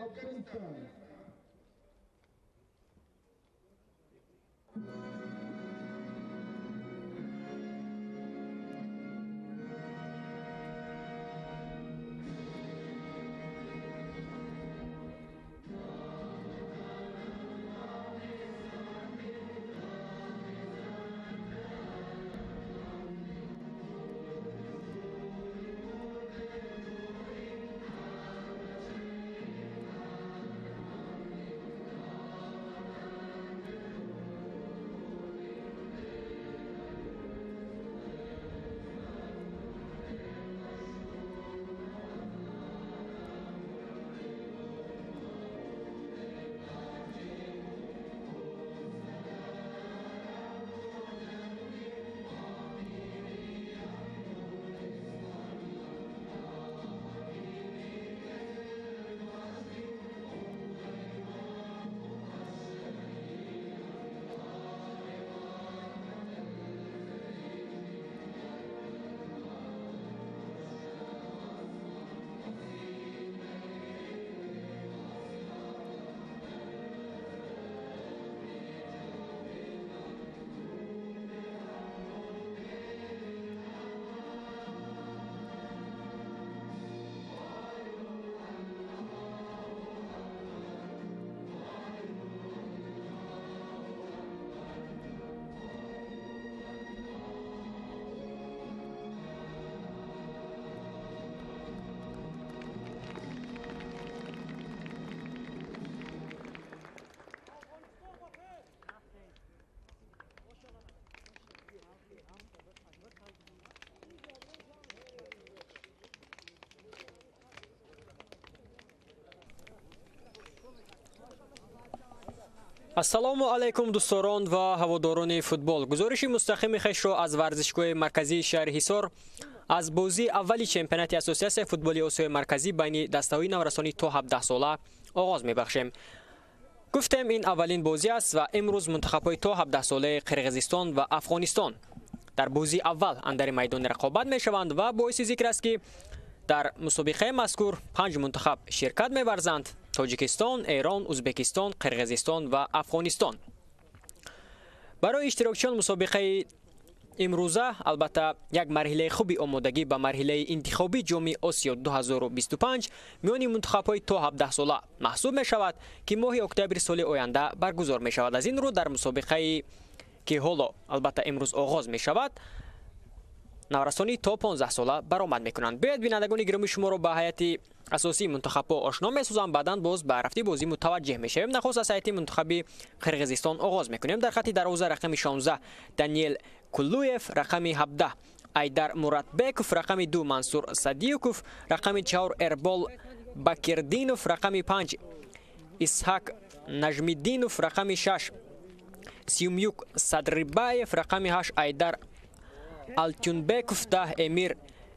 Afghanistan. Ассалому алайкум дӯсторон ва ҳаводорони футбол. Гузориши мустақими хешро аз варзишгоҳи марказии шаҳри Ҳисор аз бозии аввали чемпионати Ассотсиатсияи футболи Осиёи Марказӣ байни дастаҳои наврасонӣ то 17 сола оғоз мебахшем. Гуфтем, ин аввалин бозӣ аст ва имрӯз мунтахабҳои то 17 солаи Қирғизистон ва Афғонистон дар бозии аввал андари майдони рақобат мешаванд ва боиси зикр аст, ки дар мусобиқаи мазкур 5 мунтахаб ширкат меварзанд: Тоҷикистон, Эрон, Узбекистон, Қирғизистон ва Афғонистон. Барои иштирокчиён мусобиқаи имрӯза албатта як марҳилаи хуби омодагӣ ба марҳилаи интихобии Ҷоми Осиё 2025 миёни мунтахабҳои то 17 сола маҳсуб мешавад, ки моҳи октябри соли оянда баргузор мешавад. Аз ин рӯ дар мусобиқае ки ҳоло албатта имрӯз оғоз мешавад, наврасонӣ то 15 сола баромад мекунанд. Биёед, бинандагони гиромӣ, шуморо ба ҳайати асосии мунтахабҳо ошно месозам, баъдан боз ба рафти бозӣ мутаваҷҷеҳ мешавем. Нахуст аз ҳайати мунтахаби Қирғизистон оғоз мекунем. Дар хати дарвоза рақами 16 Даниел Куллуев, рақами 17 Айдар Муратбеков, рақами 2 Мансур Садиюков, рақами 4 Эрбол Бакирдинов, рақами 5 Исҳак Нажмиддинов, рақами 6 Сюмюк Садрибаев, рақами 8 Айдар Алтюнбеков, 10 Эмир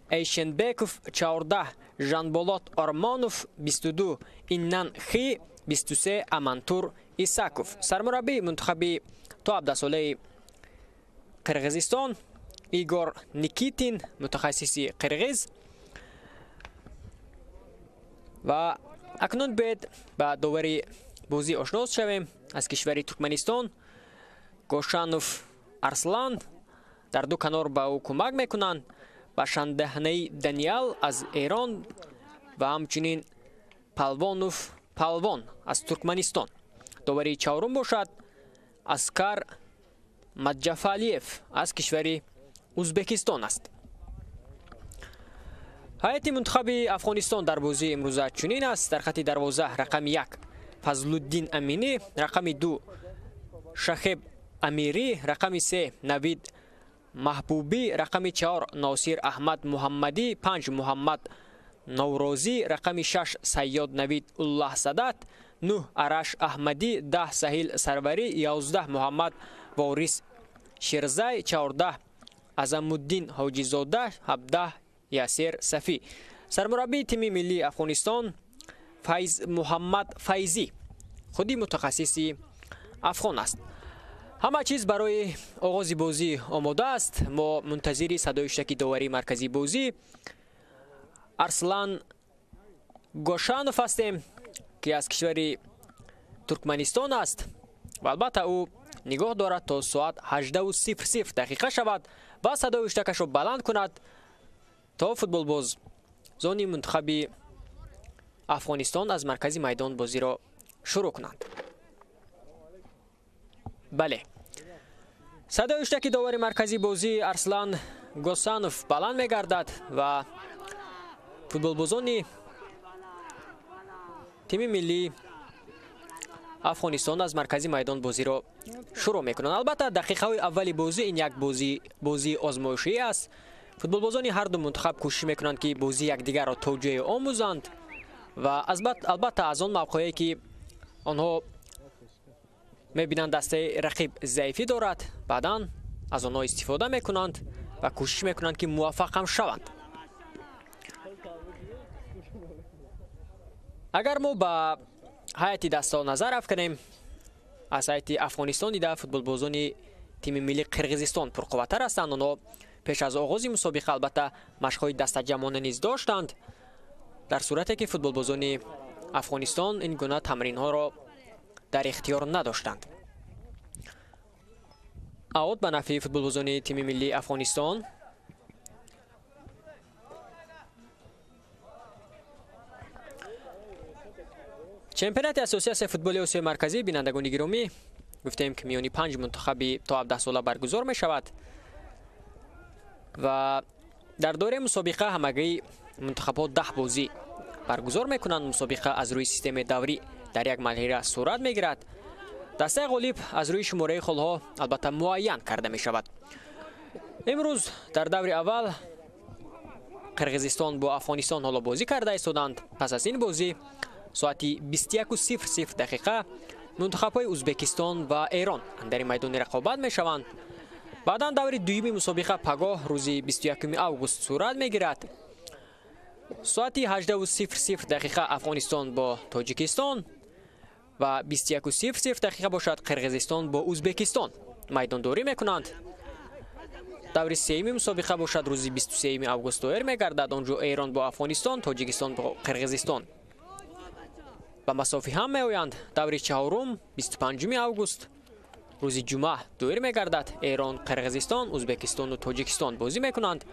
Эйшенбеков, 14 Жанболот Ормонов, 22 Иннан Хи, 23 Амантур Исаков. Сармураббии мунтахаби то 17 солаи Қирғизистон Игор Никитин, мутахассиси қирғиз. Ва акнун биёед ба довари бозӣ ошно шавем. Аз кишвари Туркманистон Гошанов Арслан, дар ду канор ба ӯ кӯмак мекунанд Башандаҳнаи Даниал аз Эрон ва ҳамчунин Палвонов Палвон аз Туркманистон. Довари чаҳорум бошад Аскар Маджафалиев аз кишвари Узбекистон аст. Ҳайати мунтахаби Афғонистон дар бозии имрӯза чунин аст. Дар хати дарвоза рақами 1 Фазлуддин Аминӣ, рақами 2 Шахеб Амирӣ, рақами 3 Навид Маҳбубӣ, рақами 4 Носир Аҳмад Муҳаммадӣ, 5 Муҳаммад Наврӯзӣ, рақами 6 Сайёд Навид Уллаҳсадат, 9 Араш Аҳмадӣ, 10 Саҳил Сарварӣ, 11 Муҳаммад Ворис Ширзай, 14 Азамуддин Ҳоҷизода, 17 Ясер Сафӣ. Сармураббии тими миллии Афғонистон Файз Муҳаммад Файзӣ, худи мутахассиси афғон аст. Ҳама чиз барои оғози бозӣ омода аст. Мо мунтазири садои шаки доварии марказии бозӣ Арслан Гошанов ҳастем. ки аз кишвари Туркманистон аст ва албатта ӯ нигоҳ дорад то соат 18:00 дақиқа шавад ва садои ҳуштакашро баланд кунад то футболбозони мунтахаби Афғонистон аз маркази майдон бозиро шурӯъ кунанд. Бале, садои ҳуштаки довари марказии бозӣ Арслан Госанов баланд мегардад ва футболбозони тими миллии Афғонистон аз маркази майдон бозиро шурӯъ мекунанд. Албатта, дақиқаҳои аввали бозӣ ин як бозии озмоишӣ аст. Футболбозони ҳар ду мунтахаб кӯшиш мекунанд, ки бозии якдигарро то ҷое омӯзанд ва албатта аз он мавқеое ки онҳо мебинанд дастаи рақиб заифӣ дорад, баъдан аз онҳо истифода мекунанд ва кӯшиш мекунанд, ки муваффақ ҳам шаванд. Агар мо ба ҳайати дастаҳо назар афканем, аз ҳайати Афғонистон дида футболбозони тими миллии Қирғизистон пурқувваттар ҳастанд. Онҳо пеш аз оғози мусобиқа албатта машқҳои дастаҷамъона низ доштанд, дар сурате ки футболбозони Афғонистон ин гуна тамринҳоро дар ихтиёр надоштанд. Аут ба нафъи футболбозони тими миллии Афғонистон. Чемпионати Ассотсиатсияи футболи Осиёи Марказӣ, бинандагони гиромӣ, гуфтем ки миёни 5 мунтахаби то 17 сола баргузор мешавад ва дар доираи мусобиқа ҳамагии мунтахабҳо 10 бозӣ баргузор мекунанд. Мусобиқа аз рӯи системаи даврӣ дар як марҳила сурат мегирад. Дастаи ғолиб аз рӯи шумораи холҳо албатта муайян карда мешавад. Имрӯз дар даври аввал Қирғизистон бо Афғонистон ҳоло бозӣ карда истоданд. Пас аз ин бозӣ соати 21:00 дақиқа мунтахабҳои Ӯзбекистон ва Эрон андари майдони рақобат мешаванд. Баъдан даври дуюми мусобиқа пагоҳ рӯзи 21 август сурат мегирад. Соати 18:00 дақиқа Афғонистон бо Тоҷикистон ва 21:00 дақиқа бошад Қирғизистон бо Ӯзбекистон майдондорӣ мекунанд. Даври сеюми мусобиқа бошад рӯзи 23 август доир мегардад. Он ҷо Эрон бо Афғонистон, Тоҷикистон бо Қирғизистон ба масофи ҳам меоянд. Даври чаҳорум 25 август рӯзи ҷумъа доир мегардад. Эрон, Қирғизистон, Ӯзбекистону Тоҷикистон бозӣ мекунанд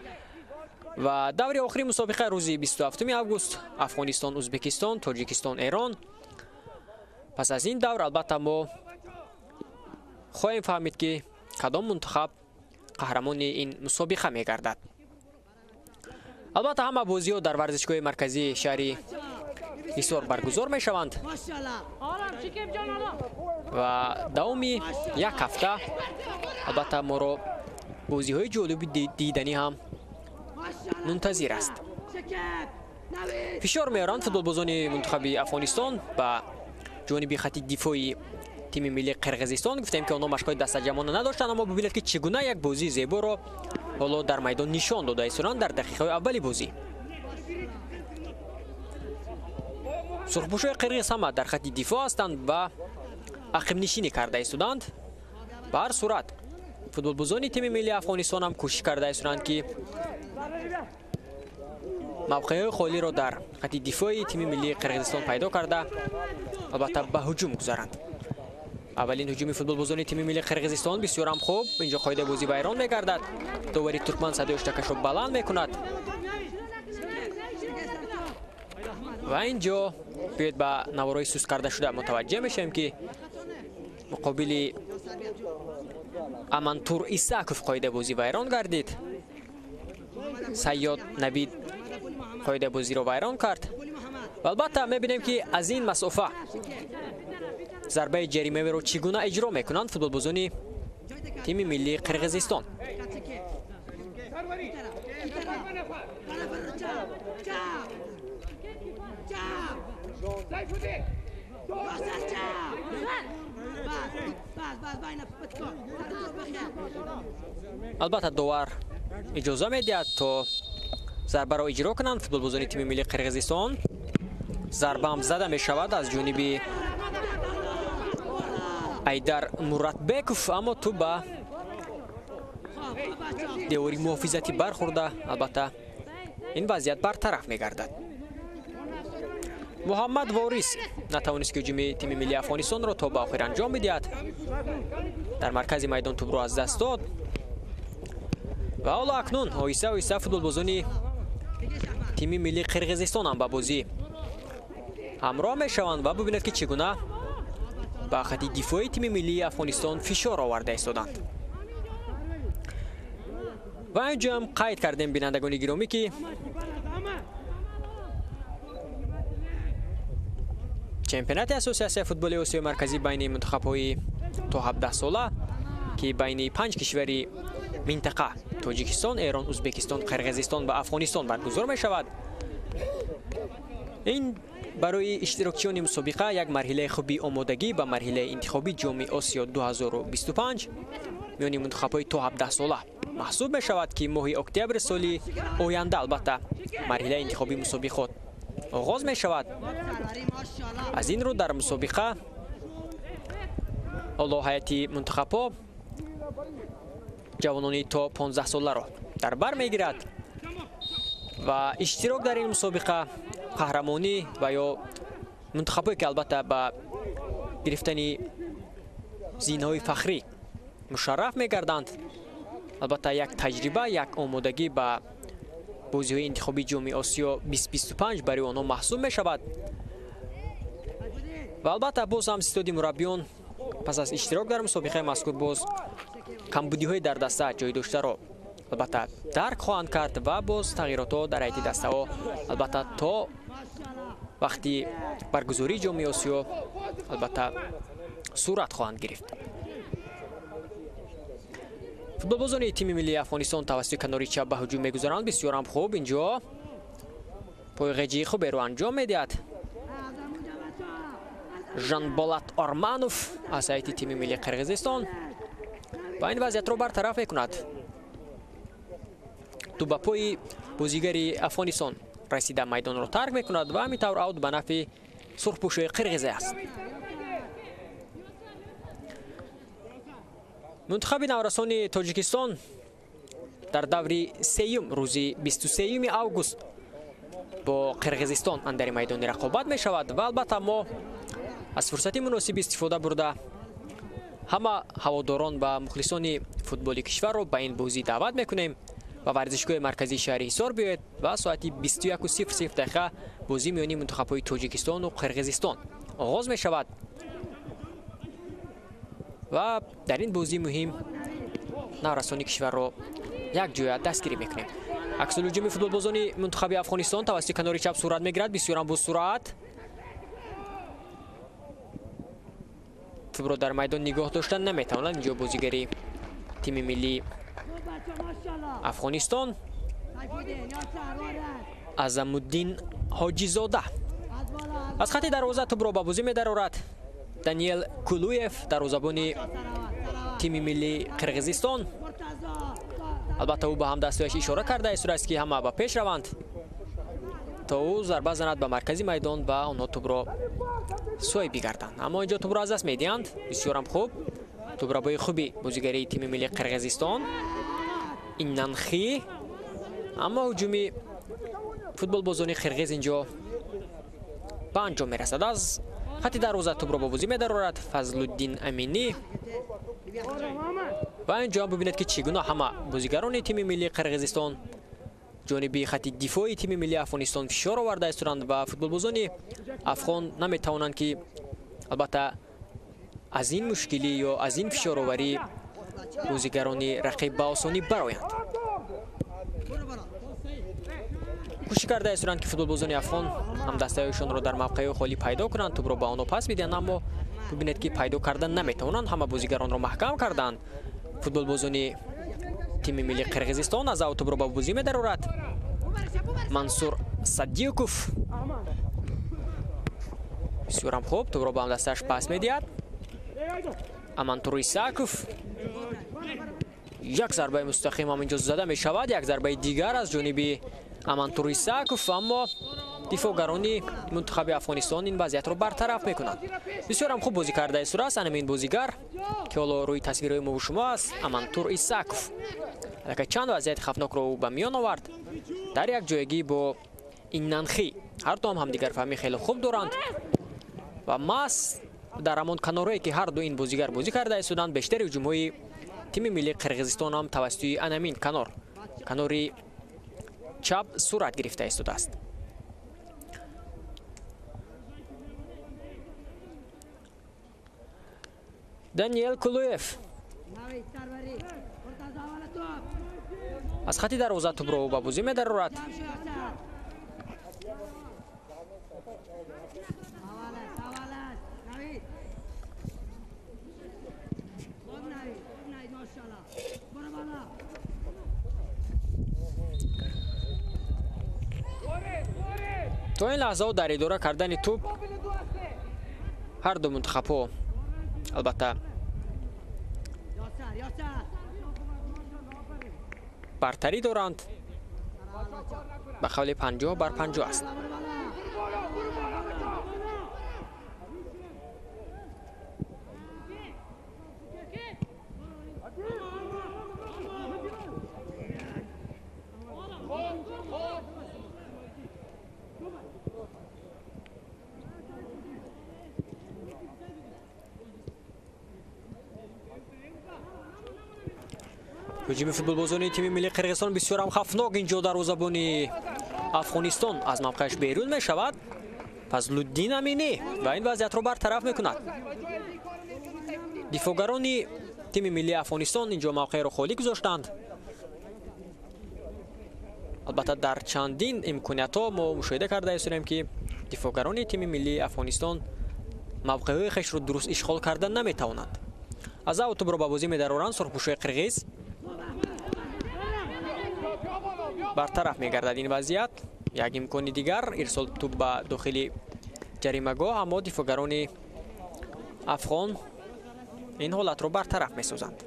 ва даври охири мусобиқа рӯзи 27 август Афғонистон, Ӯзбекистон, Тоҷикистон, Эрон. Пас аз ин давр албатта мо хоҳем фаҳмид, ки кадом мунтахаб қаҳрамони ин мусобиқа мегардад. Албатта, ҳама бозиҳо дар варзишгоҳи марказии шаҳри Ҳисор баргузор мешаванд ва давоми як ҳафта албатта моро бозиҳои ҷолиби диданӣ ҳам мунтазир аст. Фишор меоранд футболбозони мунтахаби Афғонистон ба ҷониби хати дифои тими миллии Қирғизистон. Гуфтем, ки онҳо машқҳои дастаҷамъона надоштанд, аммо бибинед, ки чӣ гуна як бозии зеборо ҳоло дар майдон нишон дода истоданд дар дақиқаҳои аввали бозӣ. Сурхпӯшои қирғиз ҳама дар хати дифоъ ҳастанд ва ақибнишинӣ карда истоданд. Ба ҳар сурат футболбозони тими миллии Афғонистон ҳам кӯшиш карда истоданд, ки мавқеъҳои холиро дар хати дифои тими миллии Қирғизистон пайдо карда, албатта ба ҳуҷум гузаранд. Аввалин ҳуҷуми футболбозони тими миллии Қирғизистон бисёрам хуб. Инҷо қоидаи бозӣ вайрон мегардад. Довари туркман садои ҳуштакашро баланд мекунад ва инҷо биёед ба наворҳои суст карда шуда мутаваҷҷеҳ мешавем, ки муқобили Амантур Исаков қоидаи бозӣ вайрон гардид. Сайёд Набид қоидаи бозиро вайрон кард ва албатта мебинем, ки аз ин масофа зарбаи ҷаримавиро чӣ гуна иҷро мекунанд футболбозони тими миллии Қирғизистон. Албатта, довар иҷоза медиҳад, то зарбаро иҷро кунанд футболбозони тими миллии Қирғизистон. Зарбаам зада мешавад аз ҷониби Айдар Муратбеков, аммо тӯб ба девори муҳофизатӣ бархӯрда, албатта ин вазъият бартараф мегардад. Муҳаммад Ворис натавонист ки ҳуҷуми тими миллии Афғонистонро то ба охир анҷом бидиҳад. Дар маркази майдон тӯбро аз даст дод ва ҳоло акнун оҳиста оҳиста футболбозони тими миллии Қирғизистон ҳам ба бозӣ ҳамроҳ мешаванд ва бубинед ки чӣ гуна ба хати дифоии тими миллии Афғонистон фишор оварда истоданд. Ва инҷо ҳам қайд кардем, бинандагони гиромӣ, ки чемпионати Ассотсиатсияи футболи Осиёи Марказӣ байни мунтахабҳои то 17 сола, ки байни 5 кишвари минтақа Тоҷикистон, Эрон, Узбекистон, Қирғизистон ва Афғонистон баргузор мешавад, ин барои иштирокчиёни мусобиқа як марҳилаи хуби омодагӣ ба марҳилаи интихобии Ҷоми Осиё 2025 миёни мунтахабҳои то 17 сола маҳсуб мешавад, ки моҳи октябри соли оянда албатта марҳилаи интихобии мусобиқот оғоз мешавад. Аз ин рӯ дар мусобиқа ҳоло ҳайати мунтахабҳо ҷавонони то 15 соларо дар бар мегирад ва иштирок дар ин мусобиқа қаҳрамонӣ ва ё мунтахабҳое ки албатта ба гирифтани зинҳои фахрӣ мушарраф мегарданд, албатта як таҷриба, як омодагӣ ба бозиҳои интихобии Ҷоми Осиё 2025 барои онҳо маҳсуб мешавад. Ва албатта боз ҳам ситоди мураббиён пас аз иштирок дар мусобиқаи мазкур боз камбудиҳои дар даста ҷой доштаро албатта дарк хоҳанд кард ва боз тағйиротҳо дар ҳайати дастаҳо албатта то вақти баргузории Ҷоми Осиё албатта сурат хоҳанд гирифт. Футболбозони тими миллии Афғонистон тавассути канори чап ба ҳуҷум мегузаранд. Бисёрам хуб инҷо пойғеҷии хуберо анҷом медиҳад Жанболат Орманов аз ҳайати тими миллии Қирғизистон ва ин вазъиятро бартараф мекунад. Тӯб ба пои бозигари Афғонистон расида майдонро тарк мекунад ва ҳамин тавр аут ба нафъи сурхпӯшои қирғизӣ аст. Мунтахаби наврасони Тоҷикистон дар даври сеюм рӯзи 23 август бо Қирғизистон андари майдони рақобат мешавад ва албатта мо аз фурсати муносиб истифода бурда ҳама ҳаводорон ва мухлисони футболи кишварро ба ин бозӣ даъват мекунем ва варзишгоҳи марказии шаҳри Ҳисор биёед ва соати 21:00 дақиқа бозӣ миёни мунтахабҳои Тоҷикистону Қирғизистон оғоз мешавад ва дар ин бозии муҳим наврасони кишварро якҷоя дастгирӣ мекунем. Аксулҳуҷуми футболбозони мунтахаби Афғонистон тавассути канори чап сурат мегирад. Бисёрам бо суръат тӯбро дар майдон нигоҳ доштан наметавонад. Инҷо бозигари тими миллии Афғонистон Азамуддин Ҳоҷизода аз хати дарвоза тӯбро ба бозӣ медарорад. Даниел Кулуев дарвозабони тими миллии Қирғизистон албатта ӯ ба ҳамдастҳояш ишора карда истодааст, ки ҳама ба пеш раванд то ӯ зарба занад ба маркази майдон ва онҳо тӯбро соҳиб бигарданд. Аммо инҷо тӯбро аз даст медиҳанд. Бисёрам хуб тӯбрабои хуби бозигарии тими миллии Қирғизистон Иннанхи, аммо ҳуҷуми футболбозони қирғиз инҷо ба анҷом мерасад. Аз хати дарвоза тӯбро ба бозӣ медарорад Фазлуддин Аминӣ ва инҷо ҳам бибинед, ки чӣ гуна ҳама бозигарони тими миллии Қирғизистон ҷониби хати дифоии тими миллии Афғонистон фишор оварда истоданд ва футболбозони афғон наметавонанд, ки албатта аз ин мушкилӣ ё аз ин фишороварӣ бозигарони рақиб ба осонӣ бароянд. Кӯшиш карда истоданд, ки футболбозони афғон ҳамдастаҳояшонро дар мавқеи холӣ пайдо кунанд, тӯбро ба онҳо пас бидиҳанд, аммо бибинед, ки пайдо кардан наметавонанд. Ҳама бозигаронро маҳкам карданд. Футболбозони тими миллии Қирғизистон аз ав тӯбро ба бозӣ медарорад Мансур Садиқов. Бисёрам хуб тӯбро ба ҳамдастааш пас медиҳад Амантур Исаков. Як зарбаи мустақим ҳам инҷо зада мешавад, як зарбаи дигар аз ҷониби Амантур Исаков, аммо дифоъгарони мунтахаби Афғонистон ин вазъиятро бартараф мекунанд. Бисёрам хуб бозӣ карда истодааст ҳамин бозигар, ки ҳоло рӯи тасвирҳои мо шумо аст, Амантур Исаков. Аллакай чанд вазъияти хавфнокро ӯ ба миён овард дар як ҷойгӣ бо Иннанхи. Ҳар ду ҳам ҳамдигарфаҳмӣ хеле хуб доранд ва маҳз дар ҳамон канорое ки ҳар ду ин бозигар бозӣ карда истоданд, бештари ҳуҷумҳои тими миллии Қирғизистон ҳам тавассути анамин канор, канори чап сурат гирифта истодааст. Даниэл Кулуев аз хати дарвоза тӯбро ба бозӣ медарорад. То ин лаҳзаҳо дар идора кардани тӯб ҳар ду мунтахабҳо албатта бартарӣ доранд, ба қавли 50-50 аст. Ҳуҷуми футболбозони тими миллии Қирғизистон бисёр ҳам хавфнок. Инҷо дарвозабони Афғонистон аз мавқеаш берун мешавад. Фазлуддин Аминӣ ва ин вазъиятро бартараф мекунад. Дифоъгарони тими миллии Афғонистон инҷо мавқеаро холӣ гузоштанд. Албатта дар чандин имкониятҳо мо мушоҳида карда истодем, ки дифоъгарони тими миллии Афғонистон мавқеъҳои хешро дуруст ишғол карда наметавонанд. Аз ав тӯбро ба бозӣ медароранд сурхпӯшои қирғиз. Бартараф мегардад ин вазъият. Як имкони дигар ирсол тӯб ба дохили ҷаримагоҳ, аммо дифоъгарони афғон ин ҳолатро бартараф месозанд.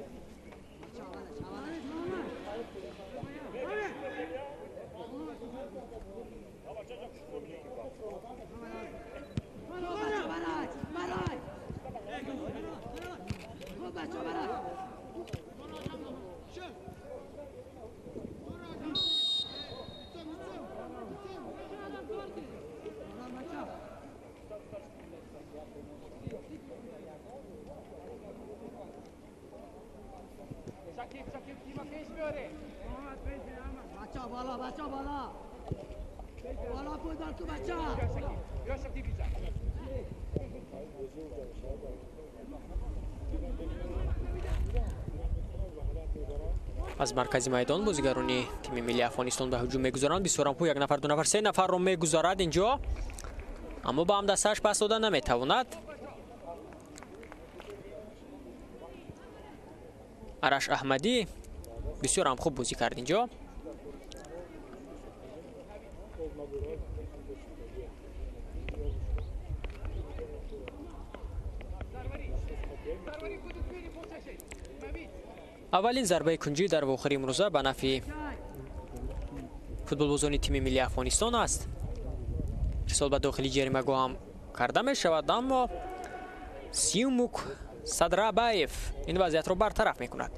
Аз маркази майдон бозигарони тими миллии Афғонистон ба ҳуҷум мегузаранд. Бисёрам хуб, як нафар, ду нафар, се нафарро мегузарад инҷо, аммо ба ҳамдастааш пас дода наметавонад. Араш Аҳмадӣ бисёрам хуб бозӣ кард инҷо. Аввалин зарбаи кунҷӣ дар вохӯри имрӯза ба нафъи футболбозони тими миллии Афғонистон аст. Ирсол ба дохили ҷаримагоҳ ҳам карда мешавад, аммо Сиюмук Садрабаев ин вазъиятро бартараф мекунад.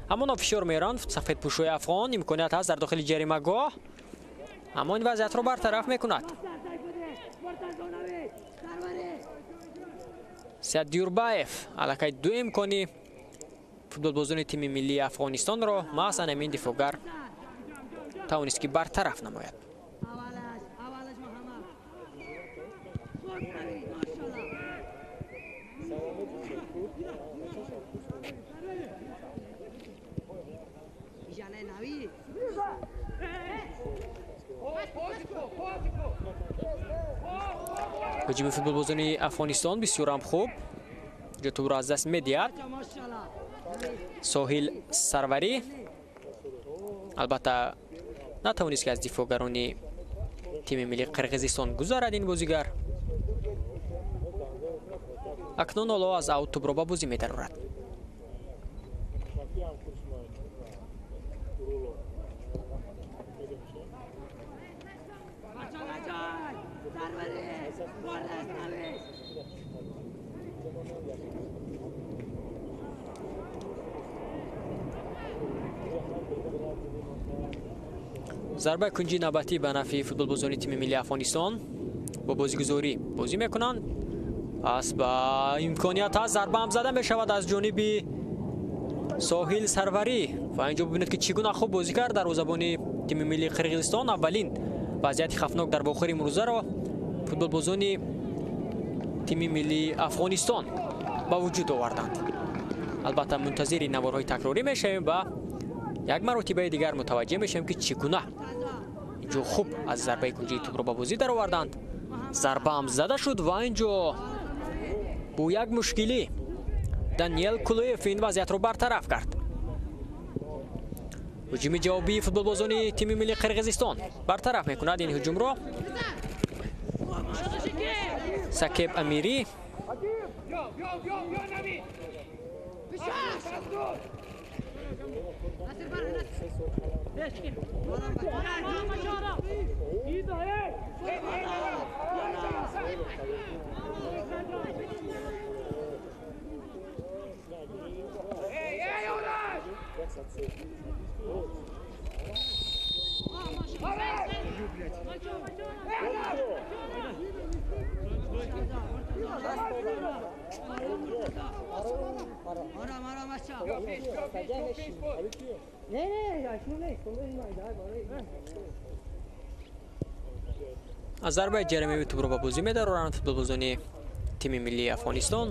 Ҳамоно фишор меоранд сафедпӯшои афғон, имконият ҳаст дар дохили ҷаримагоҳ, аммо ин вазъиятро бартараф мекунад. Садюрбаев аллакай ду имкони футболбозони тими миллии Афғонистонро маҳз ҳамин дифоъгар тавонист ки бартараф намояд. Ҳуҷуми футболбозони Афғонистон бисёрам хуб, ҷо тӯбро аз даст медиҳад. Соҳил Сарварӣ албатта натавонист ки аз дифоъгарони тими миллии Қирғизистон гузарад ин бозигар. Акнун ҳоло аз аут тӯбро ба бозӣ медарорад. Зарбаи кунҷи навбатӣ ба нафъи футболбозони тими миллии Афғонистон. бо бозигузорӣ бозӣ мекунанд. Пас ба имконият ҳаст, зарба ҳам зада мешавад аз ҷониби Соҳил Сарварӣ ва инҷо бибинед, ки чӣ гуна хуб бозӣ кард дарвозабони тими миллии Қирғизистон. Аввалин вазъияти хавфнок дар вохӯри имрӯзаро футболбозони тими миллии Афғонистон ба вуҷуд оварданд. Албатта, мунтазири наворҳои такрорӣ мешавем ва як маротибаи дигар мутаваҷҷеҳ мешавем, ки чӣ гуна инҷо хуб аз зарбаи кунҷии тӯбро ба бозӣ дароварданд. Зарба ҳам зада шуд ва инҷо бо як мушкилӣ Даниел Кулуев ин вазъиятро бартараф кард. Ҳуҷуми ҷавобии футболбозони тими миллии Қирғизистон бартараф мекунад ин ҳуҷумро Сакеб Амирӣ. Аз зарбаи ҷаримавӣ тӯбро ба бозӣ медароранд футболбозони тими миллии Афғонистон.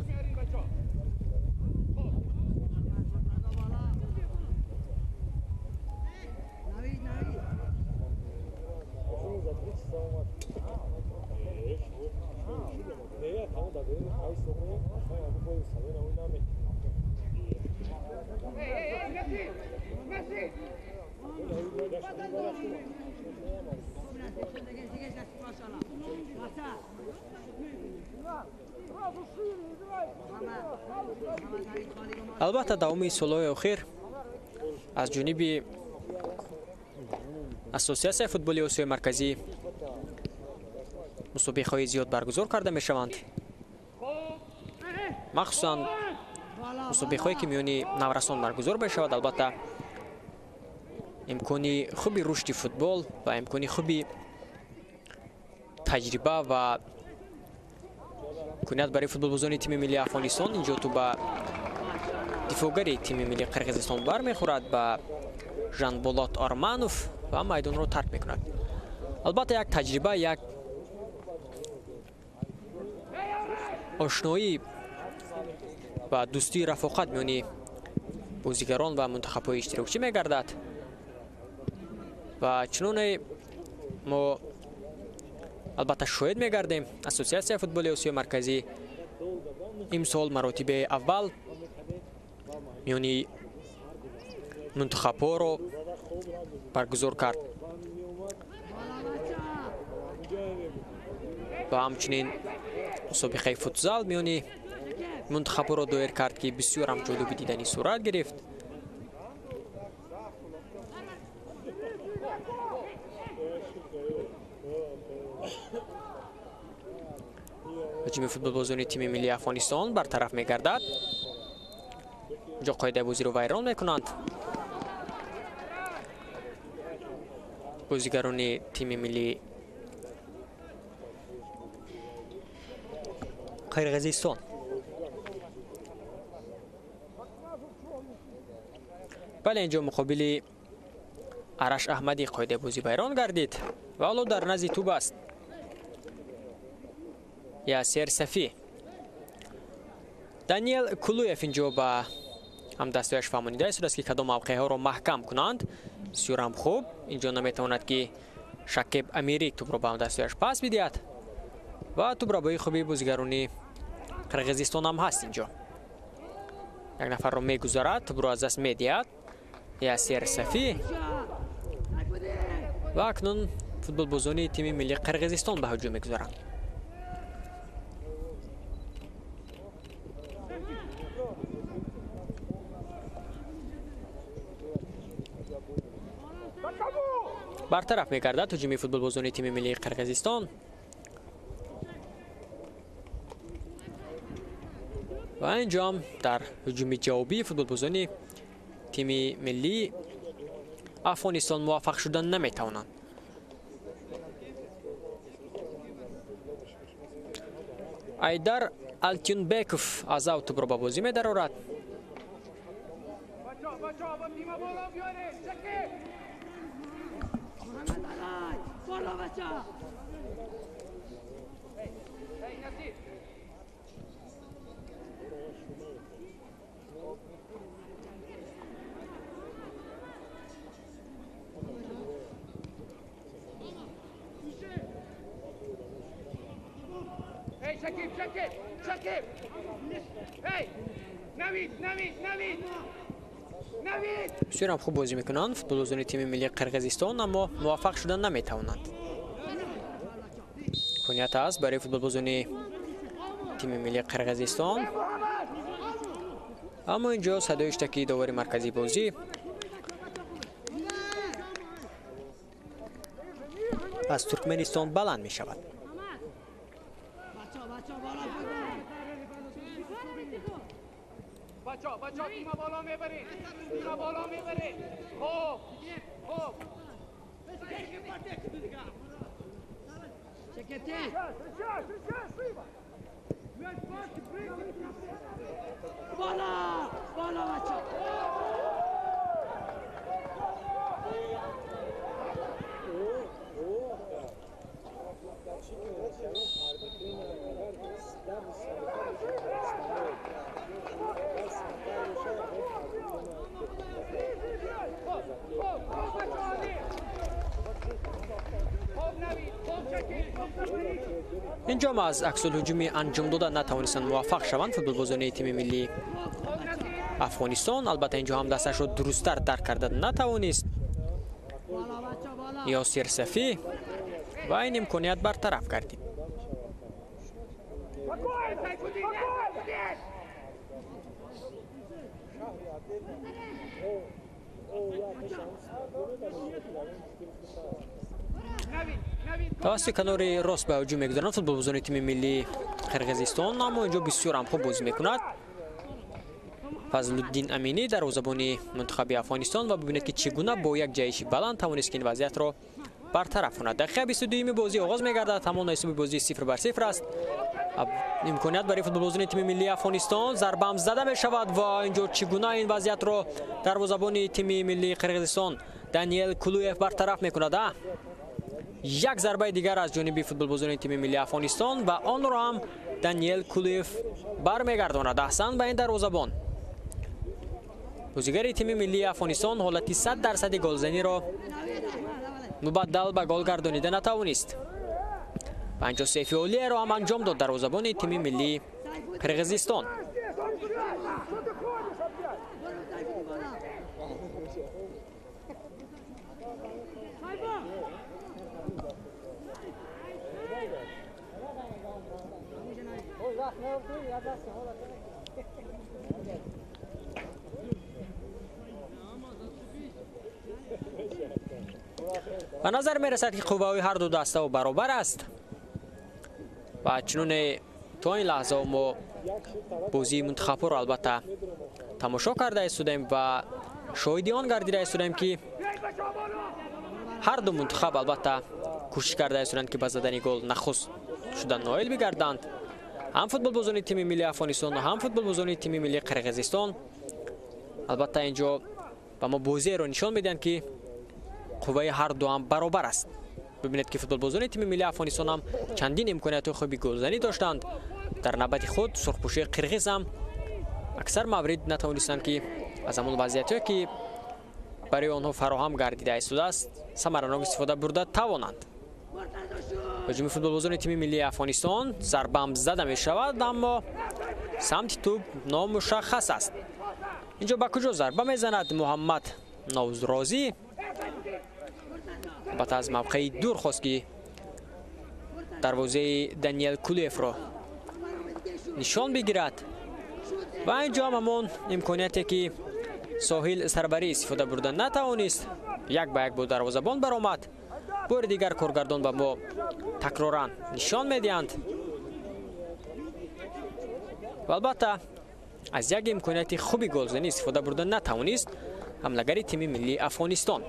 Албатта, давоми солҳои охир аз ҷониби Ассотсиатсияи футболи Осиёи Марказӣ мусобиқаҳои зиёд баргузор карда мешаванд, махсусан мусобиқаҳое, ки миёни наврасон баргузор мешавад. Албатта, имкони хуби рушди футбол ва имкони хуби таҷриба ва имконият барои футболбозони тими миллии Афғонистон. Инҷо ту ба дифоъгари тими миллии Қирғизистон бармехӯрад, ба Жанболот Арманов, ва майдонро тарк мекунад. Албатта, як таҷриба, як ошноӣ ва дӯстии рафоқат миёни бозигарон ва мунтахабҳои иштирокчӣ мегардад ва чуноне мо албатта шоҳид мегардем, Ассотсиатсияи футболи Осиёи Марказӣ имсол маротибаи аввал миёни мунтахабҳоро баргузор кард ва ҳамчунин мусобиқаи футзал миёни мунтахабҳоро доир кард, ки бисёр ҳам ҷолиби дидани сурат гирифт. Ҳуҷуми футболбозони тими миллии Афғонистон бартараф мегардад. Инҷо қоидаи бозиро вайрон мекунанд бозигарони тими миллии Қирғизистон. Бале, инҷо муқобили Араш Аҳмадӣ қоидаи бозӣ вайрон гардид ва ҳоло дар назди тӯб аст Ясер Сафӣ. Даниел Кулуев инҷо ба ҳамдастояш фаҳмонида истодааст, ки кадом мавқеъҳоро маҳкам кунанд. Бисёр ҳам хуб, инҷо наметавонад, ки Шакеб Амирӣ тӯбро ба ҳамдастояш пас бидиҳад ва тӯбрабои хуби бозигарони Қирғизистон ҳам ҳаст. Инҷо як нафарро мегузарад, тӯбро аз даст медиҳад Ясер Сафӣ ва акнун футболбозони тими миллии Қирғизистон ба ҳуҷум мегузаранд. Бартараф мегардад ҳуҷуми футболбозони тими миллии Қирғизистон ва инҷоам дар ҳуҷуми ҷавобии футболбозони тими миллии Афғонистон муваффақ шудан наметавонанд. Айдар Алтюнбеков аз ав тӯбро ба бозӣ медарорад. Бисёр ҳам хуб бозӣ мекунанд футболбозони тими миллии Қирғизистон, аммо муваффақ шуда наметавонанд. Имконият аст барои футболбозони тими миллии Қирғизистон, аммо инҷо садои иштакии довари марказии бозӣ аз Туркманистон баланд мешавад. Инҷо аз аксулҳуҷуми анҷом дода натавонистанд муваффақ шаванд футболбозони тими миллии Афғонистон. Албатта инҷо ҳам дасташро дурусттар дарк карда натавонист Ёсир Сафӣ ва ин имконият бартараф гардид. Тавассути канори рост ба ҳуҷум мегузаранд футболбозони тими миллии Қирғизистон, аммо инҷо бисёр ҳам хуб бозӣ мекунад Фазлуддин Аминӣ, дарвозабони мунтахаби Афғонистон, ва бибинед ки чӣ гуна бо як ҷаҳиши баланд тавонист ки ин вазъиятро бартараф кунад. Дақиқаи 22-юми бозӣ оғоз мегардад. Ҳамон ҳисоби бозӣ 0-0 аст. Имконият барои футболбозони тими миллии Афғонистон, зарбаам зада мешавад ва инҷо чӣ гуна ин вазъиятро дарвозабони тими миллии Қирғизистон Даниел Кулуев бартараф мекунад. Як зарбаи дигар аз ҷониби футболбозони тими миллии Афғонистон ва онро ҳам Даниел Кулуев бармегардонад. Аҳсан ба ин дарвозабон. Бозигари тими миллии Афғонистон ҳолати 100% голзаниро мубаддал ба гол гардонида натавонист. 53 феълияро ҳам анҷом дод дарвозабони тими миллии Қирғизистон. Ба назар мерасад ки қувваҳои ҳар ду дастао баробар аст ва чунон то ин лаҳза мо бозии мунтахабҳоро албатта тамошо карда истодаем ва шоҳиди он гардида истодаем ки ҳар ду мунтахаб албатта кӯшиш карда истодаанд ки ба задани гол нахуст шуда ноил бигарданд. Ҳам футболбозони тими миллии Афғонистон ва ҳам футболбозони тими миллии Қирғизистон албатта инҷо ба мо бозиеро нишон медиҳанд ки қувваи ҳар ду ҳам баробар аст. Бибинед ки футболбозони тими миллии Афғонистон ҳам чандин имкониятҳои хуби голзанӣ доштанд. Дар навбати худ сурхпӯшии қирғиз ҳам аксар маврид натавонистанд ки аз ҳамон вазъиятҳое ки барои онҳо фароҳам гардида истодааст самаранок истифода бурда тавонанд. Ҳуҷуми футболбозони тими миллии Афғонистон зарбаам зада мешавад, аммо самти тӯб номушаххас аст. Инҷо ба куҷо зарба мезанад Муҳаммад Навзрозӣ? Албатта аз мавқеи дур хост ки дарвозаи Даниел Кулиевро нишон бигирад ва инҷо ҳам ҳамон имконияте ки Соҳил Сарварӣ истифода бурда натавонист, як ба як бо дарвозабон баромад. Бори дигар коргардон ба мо такроран нишон медиҳанд ва албатта аз як имконияти хуби голзанӣ истифода бурда натавонист ҳамлагари тими миллии Афғонистон.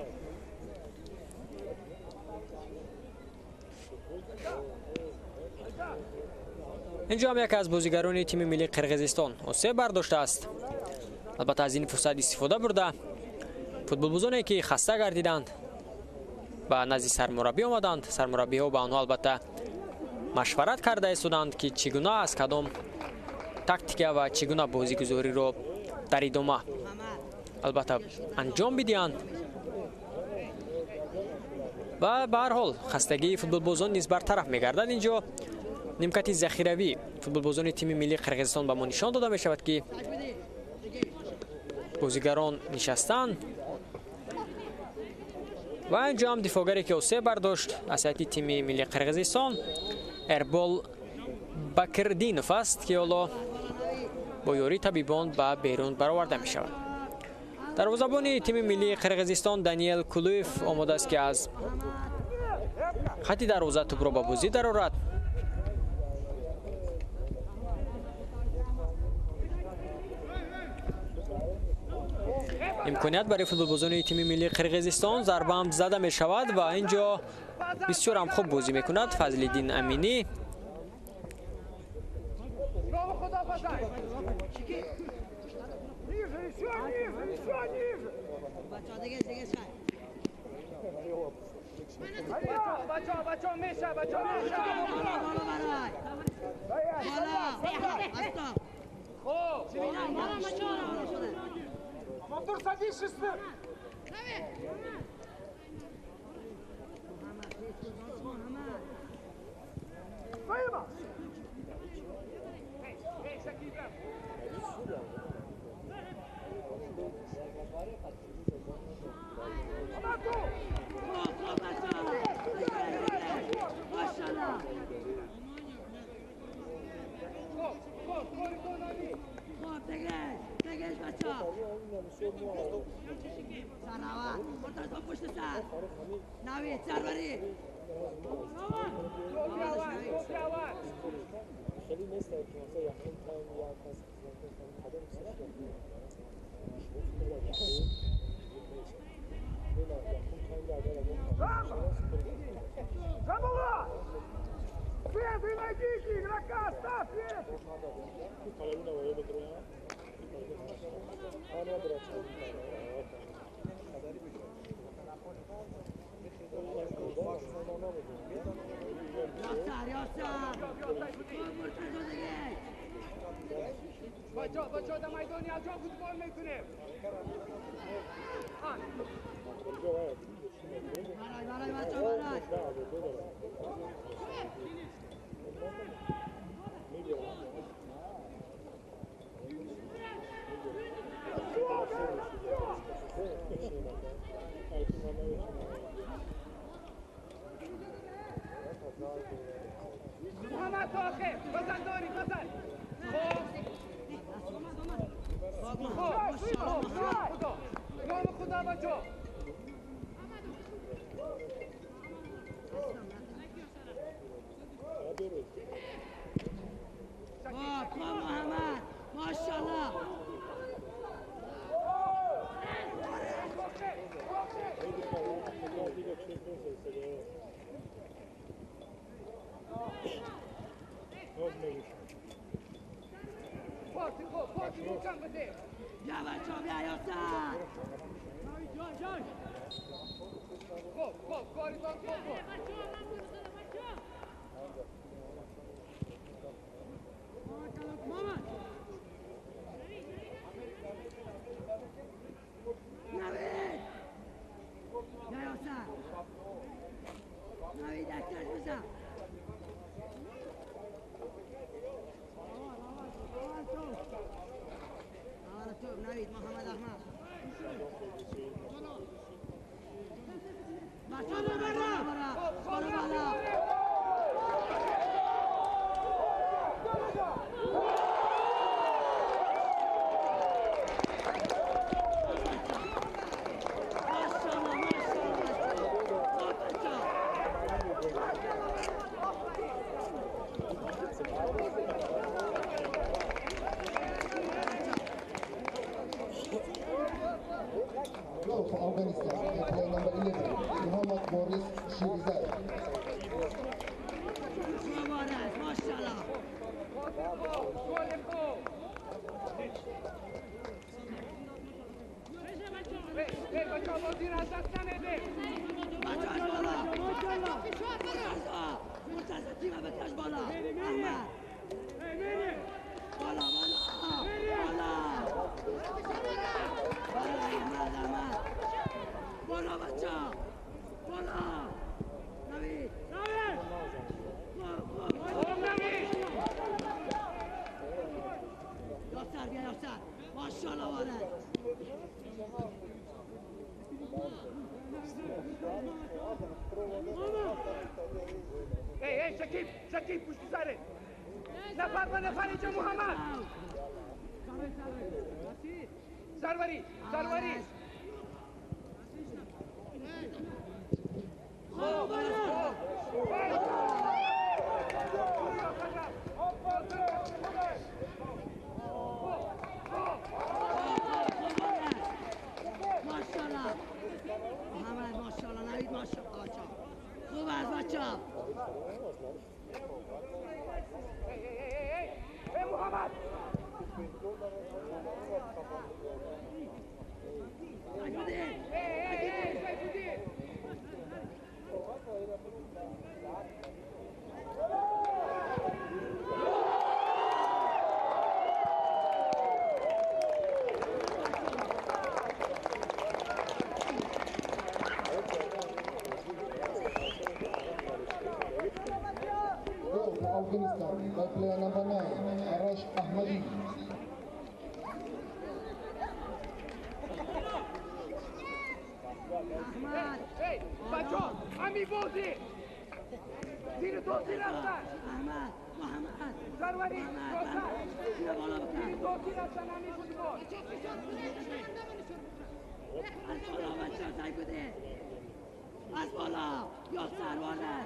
Инҷо ҳам яке аз бозигарони тими миллии Қирғизистон осеб бардоштааст. Албатта аз ин фурсат истифода бурда футболбозоне ки хаста гардиданд ба назди сармураббӣ омаданд. Сармураббиҳо ба онҳо албатта машварат карда истоданд, ки чӣ гуна аз кадом тактика ва чӣ гуна бозигузориро дар идома албатта анҷом бидиҳанд. Ва ба ҳар ҳол хастагии футболбозон низ бартараф мегардад. Инҷо нимкати захиравӣ футболбозони тими миллии Қирғизистон ба мо нишон дода мешавад, ки бозигарон нишастанд. Ва инҷо ҳам дифоъгаре ки осеб бардошт аз ҳайати тими миллии Қирғизистон Эрбол Бакирдинов аст, ки ҳоло бо ёрии табибон ба берун бароварда мешавад. Дарвозабони тими миллии Қирғизистон Даниел Кулуев омода аст, ки аз хати дарвоза тӯбро ба бозӣ дарорад. Имконият барои футболбозони тими миллии Қирғизистон, зарба ҳам зада мешавад ва инҷо бисёр ҳам хуб бозӣ мекунад Фазлиддин Аминӣ. Ey, Şakip, Şakip, پشت سره. نفر به نفر اینجا محمد. سروری، سروری. ماشاءالله محمد، ماشاءالله نوید، ماشاءالله خوب است بچه. ای محمد Afghanistan by player number 9, Arash Ahmadi. Ahmad. Hey, بچه امی بازی زیر توسی رفتن. احمد، محمد، سروری، زیر توسی رفتن امی فوتبال. از بالا بچه سعی بده. از بالا یا سروانه.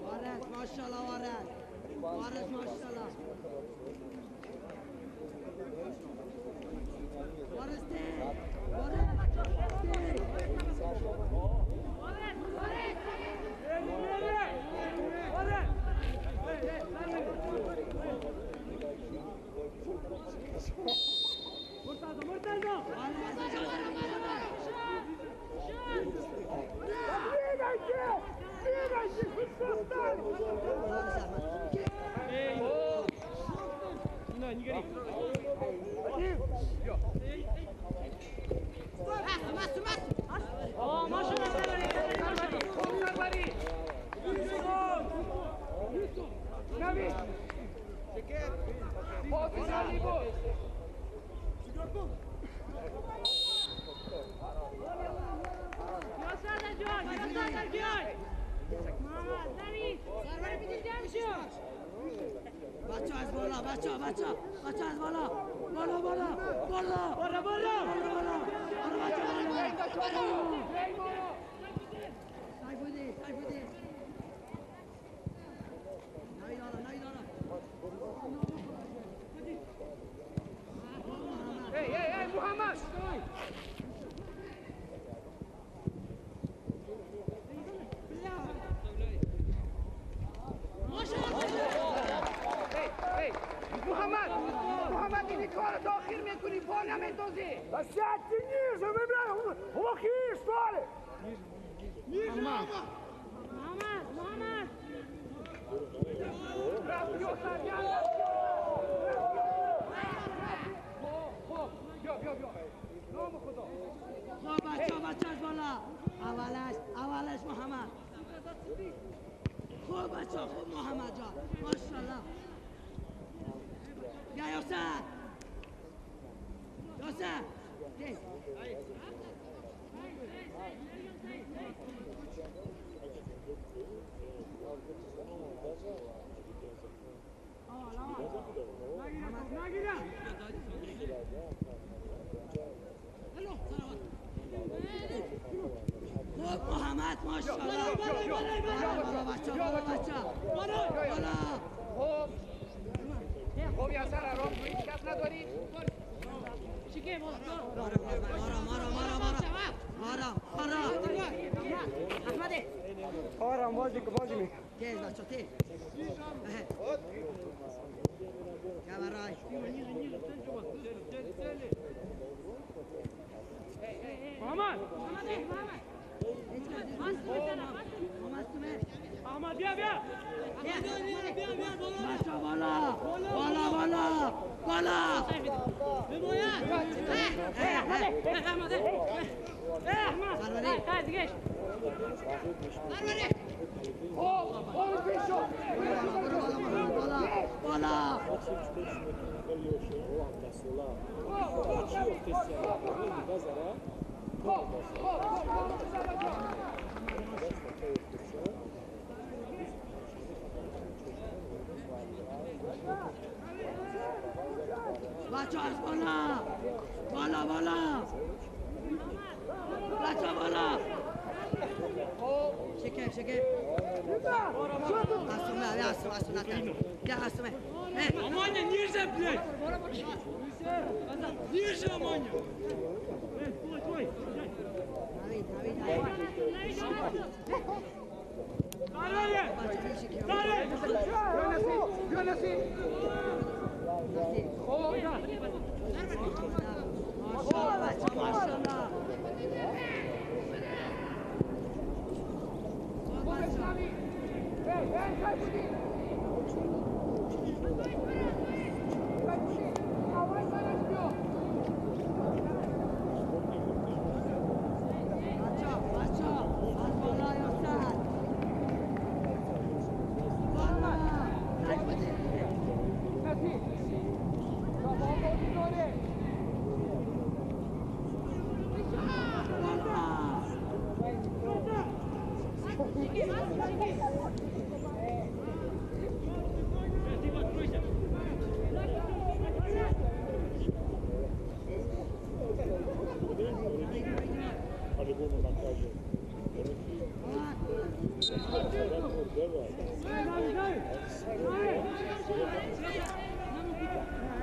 وارد ماشاءالله، وارد وارد ماشاءالله، وارد وارد مرتضى، مرتضى. بچه از بالا، بچه بچه بچه از بالا، بالا بالا بالا بالا بالا بالا بچه بالا. سیف‌الدین، سیف‌الدین. نوید آرا، نوید آرا. ای ای ای محمد. محمد، محمد این کار تاخیر میکنی، پا نمیندازی. Да сядьте ниже, вы, бля, глухие, что ли? Ниже! محمد، محمد. خب بچه، بچه از بالا. اولش، اولش محمد. خوب بچه، خوب محمد جان، ماشاءالله. یا یاسر، یاسر. خب یاسر آرام هیچ کس نداری. آرام بازی که بازی میکنم. تیز بچه تیز. محمد احمد بیا بیا بالا بالا بالا بالا. بالا بچه از بالا بالا بالا بچه بالا. شکر شکر. اسمه اسمه اسمه یا اسمه. Аманя, ниже, блядь! Ниже, Аманя! Твой, твой!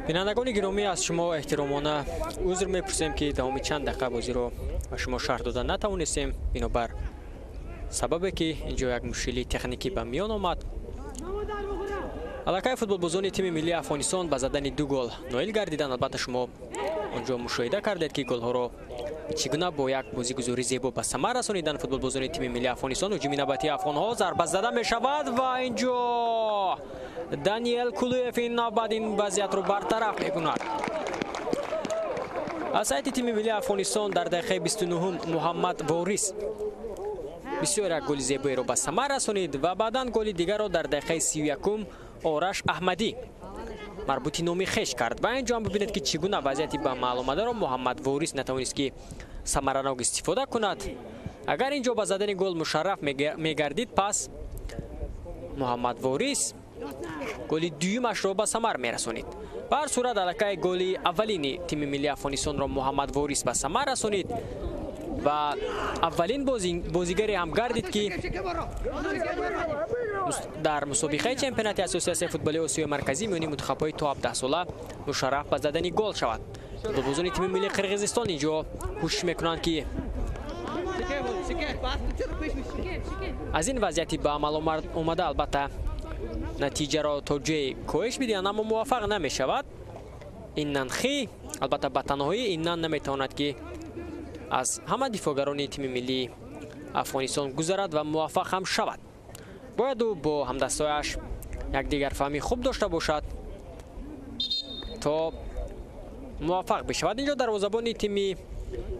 Бинандагони гиромӣ, аз шумо эҳтиромона узр мепурсем, ки давоми чанд дақиқа бозиро ба шумо шарҳ дода натавонистем, бинобар сабабе ки инҷо як мушкили техникӣ ба миён омад. Аллакай футболбозони тими миллии Афғонистон ба задани 2 гол ноил гардиданд. Албатта шумо онҷо мушоҳида кардед, ки голҳоро чӣ гуна бо як бозигузории зебо ба самар расониданд футболбозони тими миллии Афғонистон. Ҳуҷуми навбатии афғонҳо, зарба зада мешавад ва инҷо Даниэл Кулуев ин навбат ин вазъиятро бартараф мекунад. Аз сайти тими миллии Афғонистон дар дақиқаи 29 Муҳаммад Ворис бисёр як голи зебоеро ба самар расонид ва баъдан голи дигарро дар дақиқаи 31 Ораш Аҳмадӣ марбути номи хеш кард. Ва инҷо ҳам бибинед, ки чӣ гуна вазъияти ба маъл омадаро Муҳаммад Ворис натавонист, ки самаранок истифода кунад. Агар инҷо ба задани гол мушарраф мегардид, пас Муҳаммад Ворис голи дуюмашро ба самар мерасонид. Ба ҳар сурат, аллакай голи аввалини тими миллии Афғонистонро Муҳаммад Ворис ба самар расонид ва аввалин бозигаре ҳам гардид, ки дар мусобиқаи чемпионати Ассотсиатсияи футболи Осиёи Марказӣ миёни мунтахабҳои то 17 сола мушарраф ба задани гол шавад. Футболбозони тими миллии Қирғизистон инҷо кӯшиш мекунанд, ки аз ин вазъияти ба амал омада албатта натиҷаро то ҷое коҳиш бидиҳанд, аммо муваффақ намешавад. Иннанхи албатта ба танҳоӣ иннан наметавонад, ки аз ҳама дифоъгарони тими миллии Афғонистон гузарад ва муваффақ ҳам шавад. Бояд ӯ бо ҳамдастҳояш якдигарфаҳмӣ хуб дошта бошад то муваффақ бишавад. Инҷо дарвозабони тими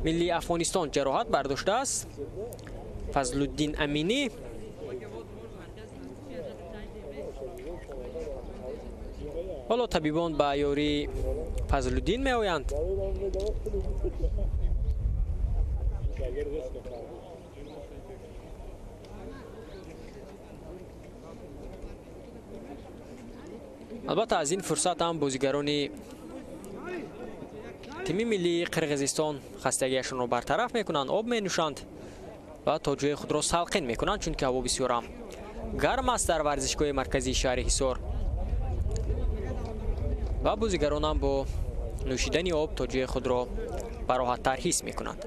миллии Афғонистон ҷароҳат бардоштааст, Фазлуддин Аминӣ. Ҳоло табибон ба ёрии Фазлуддин меоянд. Албатта аз ин фурсат ҳам бозигарони тими миллии Қирғизистон хастагиашонро бартараф мекунанд, об менӯшанд. ва то ҷои худро салқин мекунанд, чунки ҳаво бисёрам гарм аст дар варзишгоҳи марказии шаҳри Ҳисор ва бозигаронам бо нӯшидани об то ҷои худро бароҳаттар ҳис мекунанд.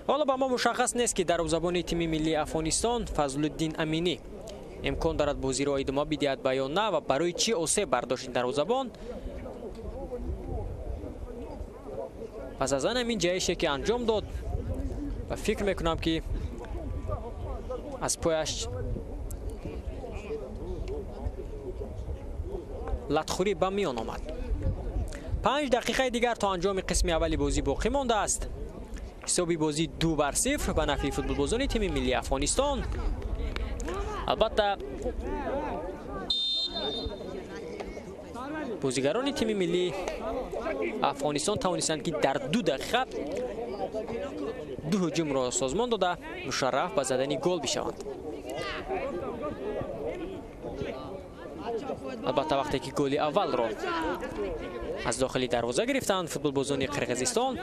Ҳоло ба мо мушаххас нест, ки дарвозабони тими миллии Афғонистон Фазлуддин Аминӣ имкон дорад бозиро идома бидиҳад ба ё на ва барои чӣ осеб бардошт ин дарвозабон. Пас аз он ҳамин ҷаҳише ки анҷом дод ва фикр мекунам, ки аз пояш латхӯрӣ ба миён омад. 5 дақиқаи дигар то анҷоми қисми аввали бозӣ боқӣ мондааст. Ҳисоби бозӣ 2-0 ба нафъи футболбозони тими миллии Афғонистон. Албатта, бозигарони тими миллии Афғонистон тавонистанд, ки дар 2 дақиқа 2 ҳуҷумро созмон дода мушарраф ба задани гол бишаванд. Албатта, вақте ки голи аввалро аз дохили дарвоза гирифтанд, футболбозони Қирғизистон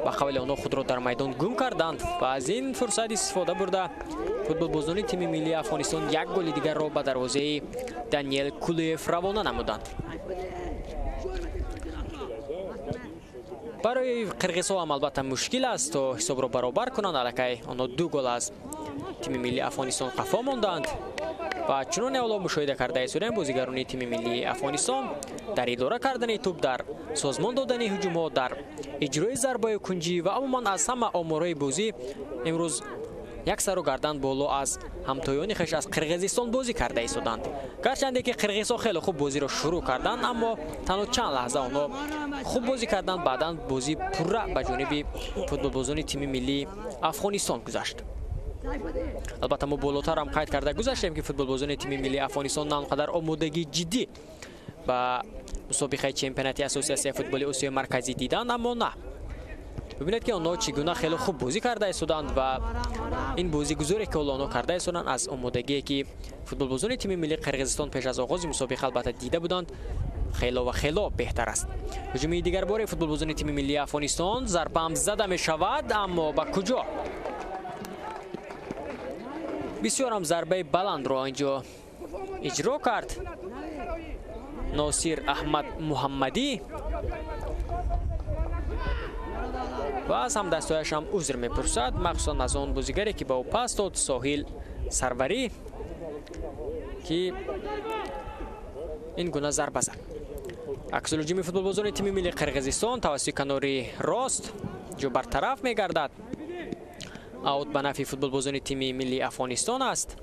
ба қавли онҳо худро дар майдон гум карданд ва аз ин фурсат истифода бурда футболбозони тими миллии Афғонистон як голи дигарро ба дарвозаи Даниел Кулиев равона намуданд. Барои қирғизҳо ҳам албатта мушкил аст то ҳисобро баробар кунанд. Аллакай онҳо 2 гол аз тими миллии Афғонистон қафо монданд ва чуноне ҳоло мушоҳида карда истодаем, бозигарони тими миллии Афғонистон дар идора кардани тӯб, дар созмон додани ҳуҷумҳо, дар иҷрои зарбаи кунҷӣ ва умуман аз ҳама оморҳои бозӣ имрӯз як сару гардан боло аз ҳамтоёни хеш аз Қирғизистон бозӣ карда истоданд. Гарчанде ки қирғизҳо хеле хуб бозиро шурӯъ карданд, аммо танҳо чанд лаҳза онҳо хуб бозӣ карданд, баъдан бозӣ пурра ба ҷониби футболбозони тими миллии Афғонистон гузашт. Албатта, мо болотар ҳам қайд карда гузаштем, ки футболбозони тими миллии Афғонистон на он қадар омодагии ҷиддӣ ба мусобиқаи чемпионати ассотсиатсияи футболи Осиёи Марказӣ диданд, аммо на. Бибинед, ки онҳо чӣ гуна хеле хуб бозӣ карда истоданд ва ин бозигузоре ки ҳоло онҳо карда истоданд аз омодагие ки футболбозони тими миллии Қирғизистон пеш аз оғози мусобиқа албатта дида буданд, хело ва хело беҳтар аст. Ҳуҷуми дигар бори футболбозони тими миллии Афғонистон, зарбаам зада мешавад, аммо ба куҷо? Бисёрам зарбаи баландро инҷо иҷро кард Носир Аҳмад Муҳаммадӣ ва аз ҳамдастояш ҳам узр мепурсад, махсусан аз он бозигаре ки ба ӯ пас дод, Соҳил Сарварӣ, ки ин гуна зарба зад. Аксулҳуҷуми футболбозони тими миллии Қирғизистон тавассути канори рост ҷо бартараф мегардад. Аут ба нафъи футболбозони тими миллии Афғонистон аст.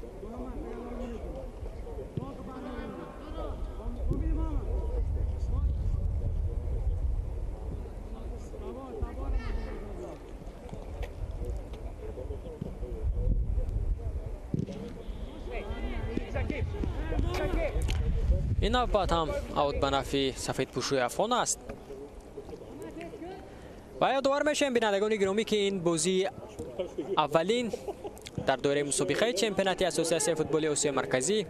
Ин навбат ҳам аут ба нафъи сафедпӯшои афғон аст. Ва ёдовар мешавем, бинандагони гиромӣ, ки ин бозии аввалин дар доираи мусобиқаи чемпионати ассотсиатсияи футболи Осиёи Марказӣ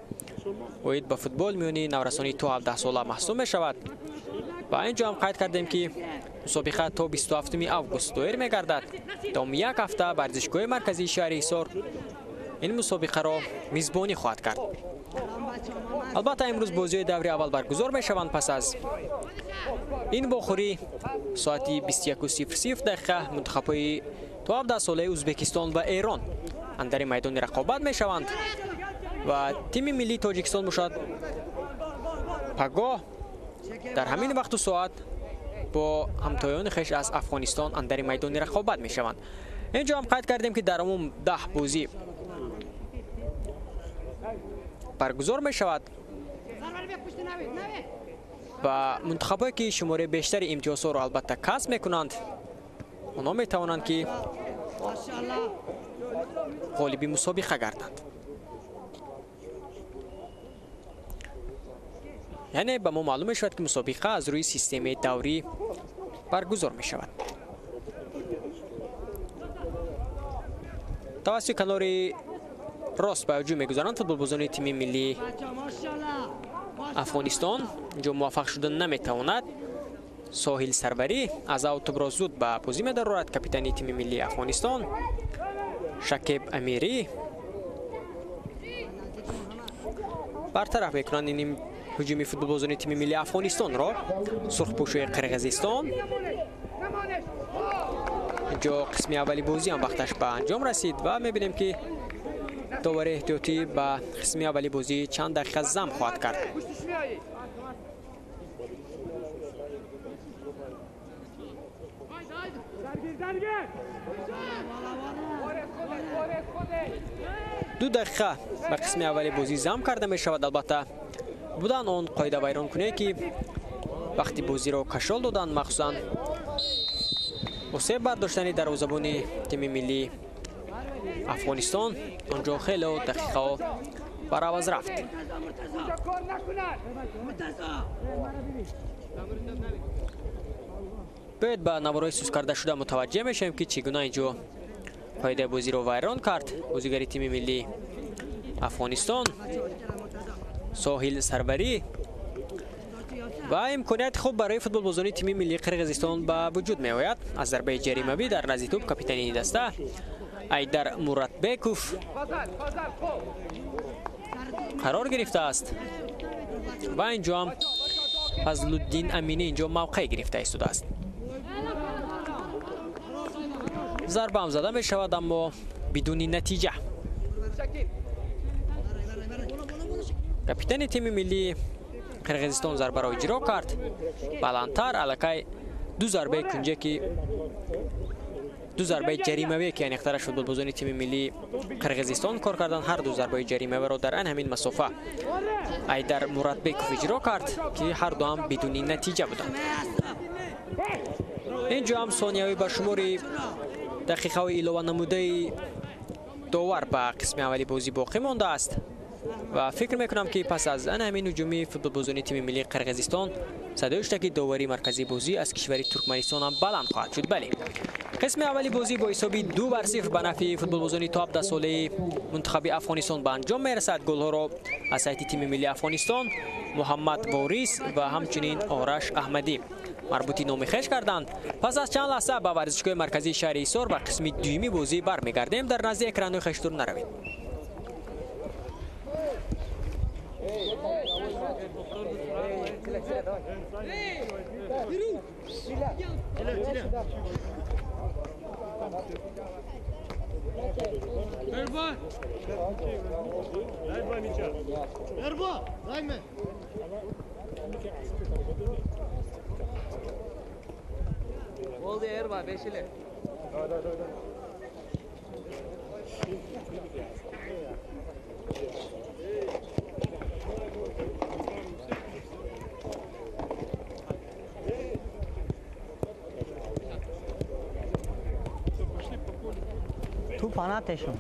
оид ба футбол миёни наврасони то 17 сола маҳсуб мешавад. Ва инҷо ҳам қайд кардем, ки мусобиқа то 27 август доир мегардад. Давоми як ҳафта варзишгоҳи марказии шаҳри Ҳисор ин мусобиқаро мизбонӣ хоҳад кард. Албатта, имрӯз бозиҳои даври аввал баргузор мешаванд. Пас аз ин вохӯрӣ соати 21:00 дақиқа мунтахабҳои то 17 солаи Ӯзбекистон ва Эрон андари майдони рақобат мешаванд ва тими миллии Тоҷикистон бошад пагоҳ дар ҳамин вақту соат бо ҳамтоёни хеш аз Афғонистон андари майдони рақобат мешаванд. Инҷо ҳам қайд кардем, ки дар умум 10 бозӣ баргузор мешавад ва мунтахабҳое ки шумораи бештари имтиёзҳоро албатта касб мекунанд, онҳо метавонанд, ки ғолиби мусобиқа гарданд. Яъне ба мо маълум мешавад, ки мусобиқа аз рӯи системаи даврӣ баргузор мешавад. Тавассути канори рост ба ҳуҷум мегузаранд футболбозони тими миллии Афғонистон. Инҷо муваффақ шуда наметавонад Соҳил Сарварӣ аз аут тӯбро зуд ба бозӣ медарорад. Капитани тими миллии Афғонистон Шакеб Амирӣ бартараф мекунанд ин ҳуҷуми футболбозони тими миллии Афғонистонро. Сурхпӯшои Қирғизистон. Инҷо қисми аввали бозӣ ҳам вақташ ба анҷом расид ва мебинем ки довари эҳтиётӣ ба қисми аввали бозӣ чанд дақиқа зам хоҳад кард. Ду дақиқа ба қисми аввали бозӣ зам карда мешавад. Албатта будан он қоидавайронкуние ки вақти бозиро кашол доданд, махсусан осеб бардоштани дарвозабони тими миллии Афғонистон, онҷо хеле дақиқаҳо бараваз рафт. Биёед ба наворҳои сус карда шуда мутаваҷҷеҳ мешавем ки чӣ гуна инҷо қоидаи бозиро вайрон кард бозигари тими миллии Афғонистон Соҳил Сарварӣ ва имконияти хуб барои футболбозони тими миллии Қирғизистон ба вуҷуд меояд. Аз зарбаи ҷаримавӣ дар назди тӯб капитани даста Айдар Муратбеков қарор гирифтааст ва инҷо ҳам Фазлуддин Аминӣ инҷо мавқеъ гирифта истодааст. Зарба ҳам зада мешавад, аммо бидуни натиҷа. Капитани тими миллии Қирғизистон зарбаро иҷро кард. Баландтар аллакай ду зарбаи кунҷе ки ду зарбаи ҷаримавие ки аниқтараш футболбозони тими миллии Қирғизистон кор карданд, ҳар ду зарбаи ҷаримавиро дар ан ҳамин масофа Айдар Муратбеков иҷро кард ки ҳар ду ҳам бидуни натиҷа буданд. Инҷо ҳам сониявӣ ба шумори дақиқаҳои илованамудаи довар ба қисми аввали бозӣ боқӣ мондааст ва фикр мекунам ки пас аз ан ҳамин ҳуҷуми футболбозони тими миллии Қирғизистон садои штаки доварии марказии бозӣ аз кишвари Туркманистон ҳам баланд хоҳад шуд. Бале, қисми аввали бозӣ бо ҳисоби 2-0 ба нафъи футболбозони то 17 солаи мунтахаби Афғонистон ба анҷом мерасад. Голҳоро аз сайти тими миллии Афғонистон Муҳаммад Ворис ва ҳамчунин Ораш Аҳмадӣ марбути номи хеш карданд. Пас аз чанд лаҳза ба варзишгоҳи марказии шаҳри Ҳисор ба қисми дуюми бозӣ бармегардем. Дар назди экранҳои хеш дур наравед. Oldu Erba, beşili. Tu panatешон.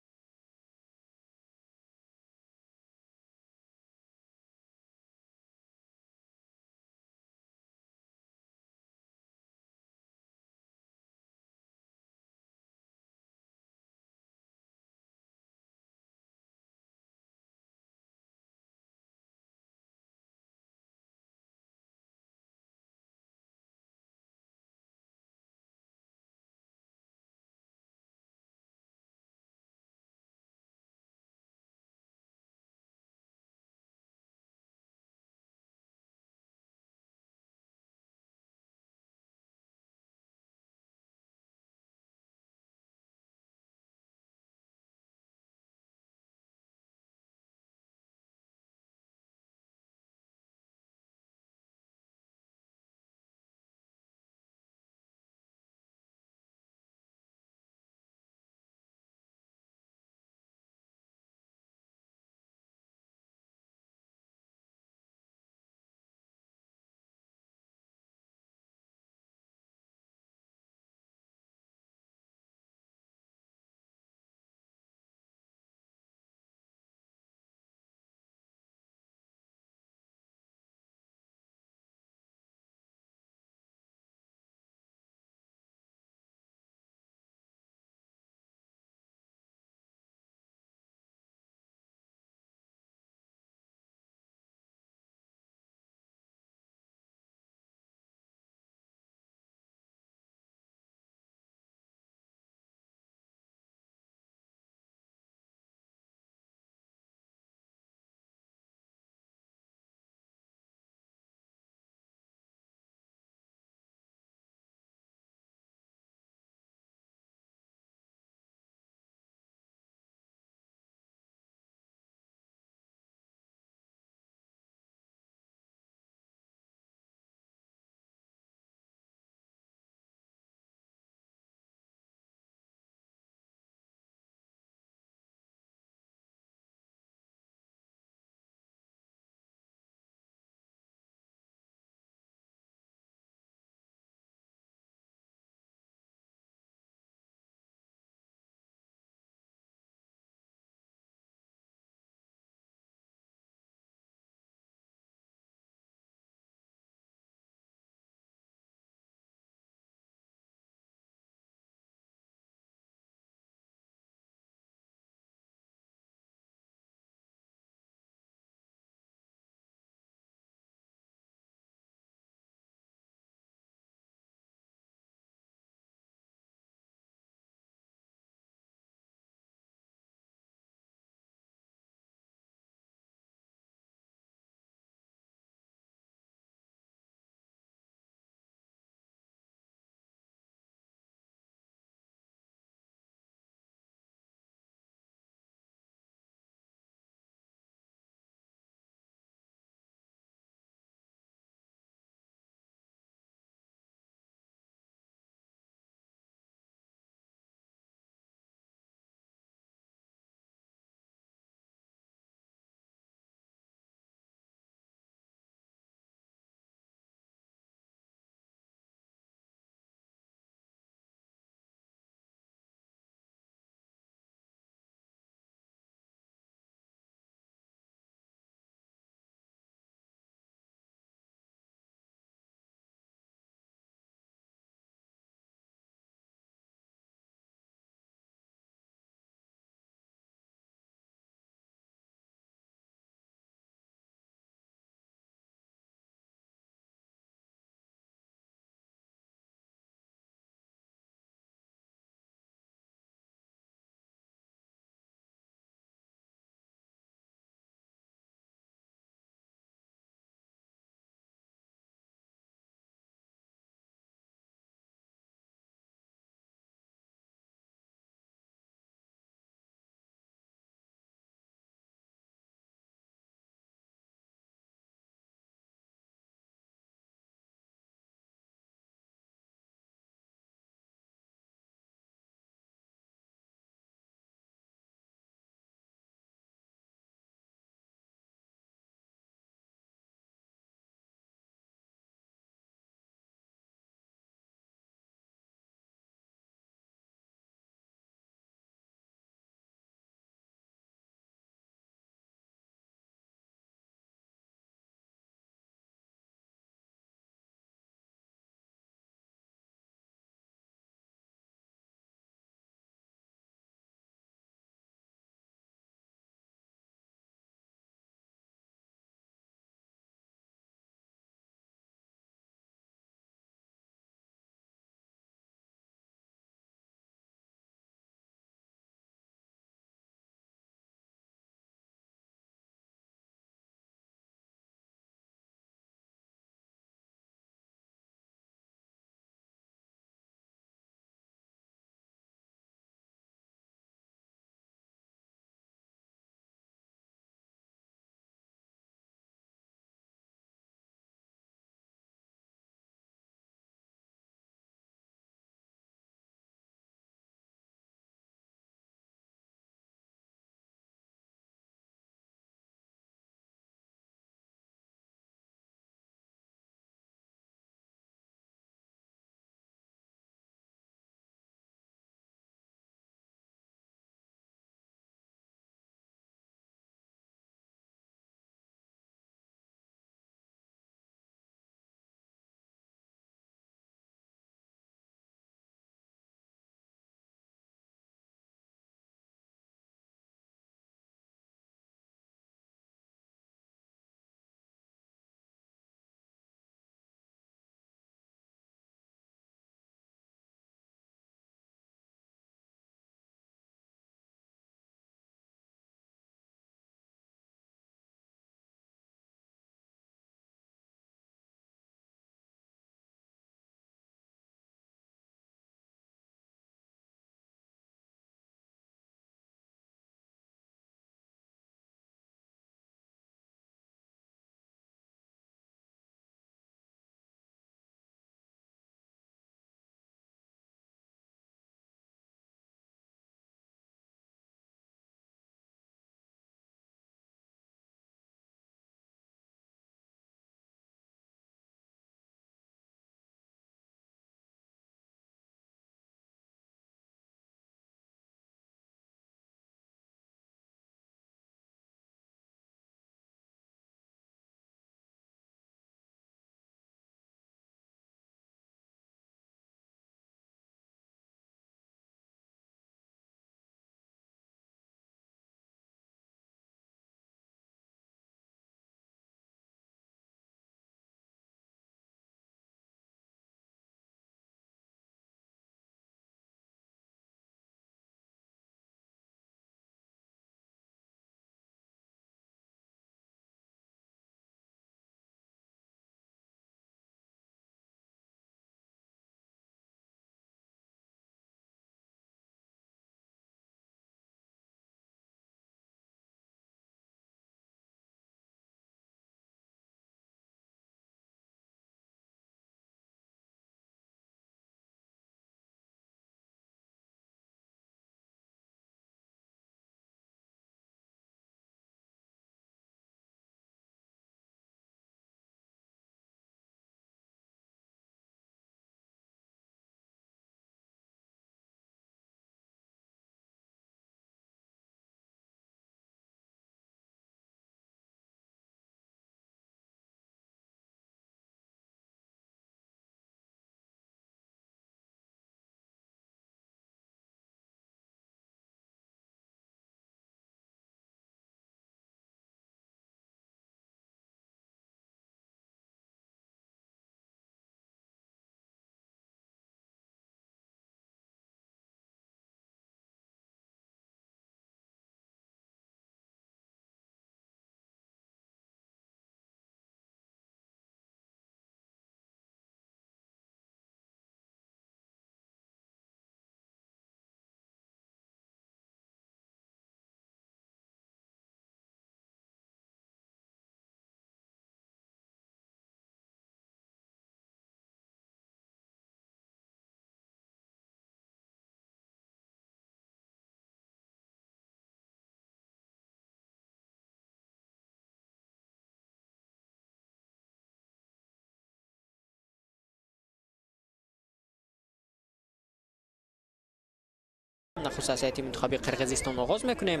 Нахуст аз ҳайати мунтахаби Қирғизистон оғоз мекунем.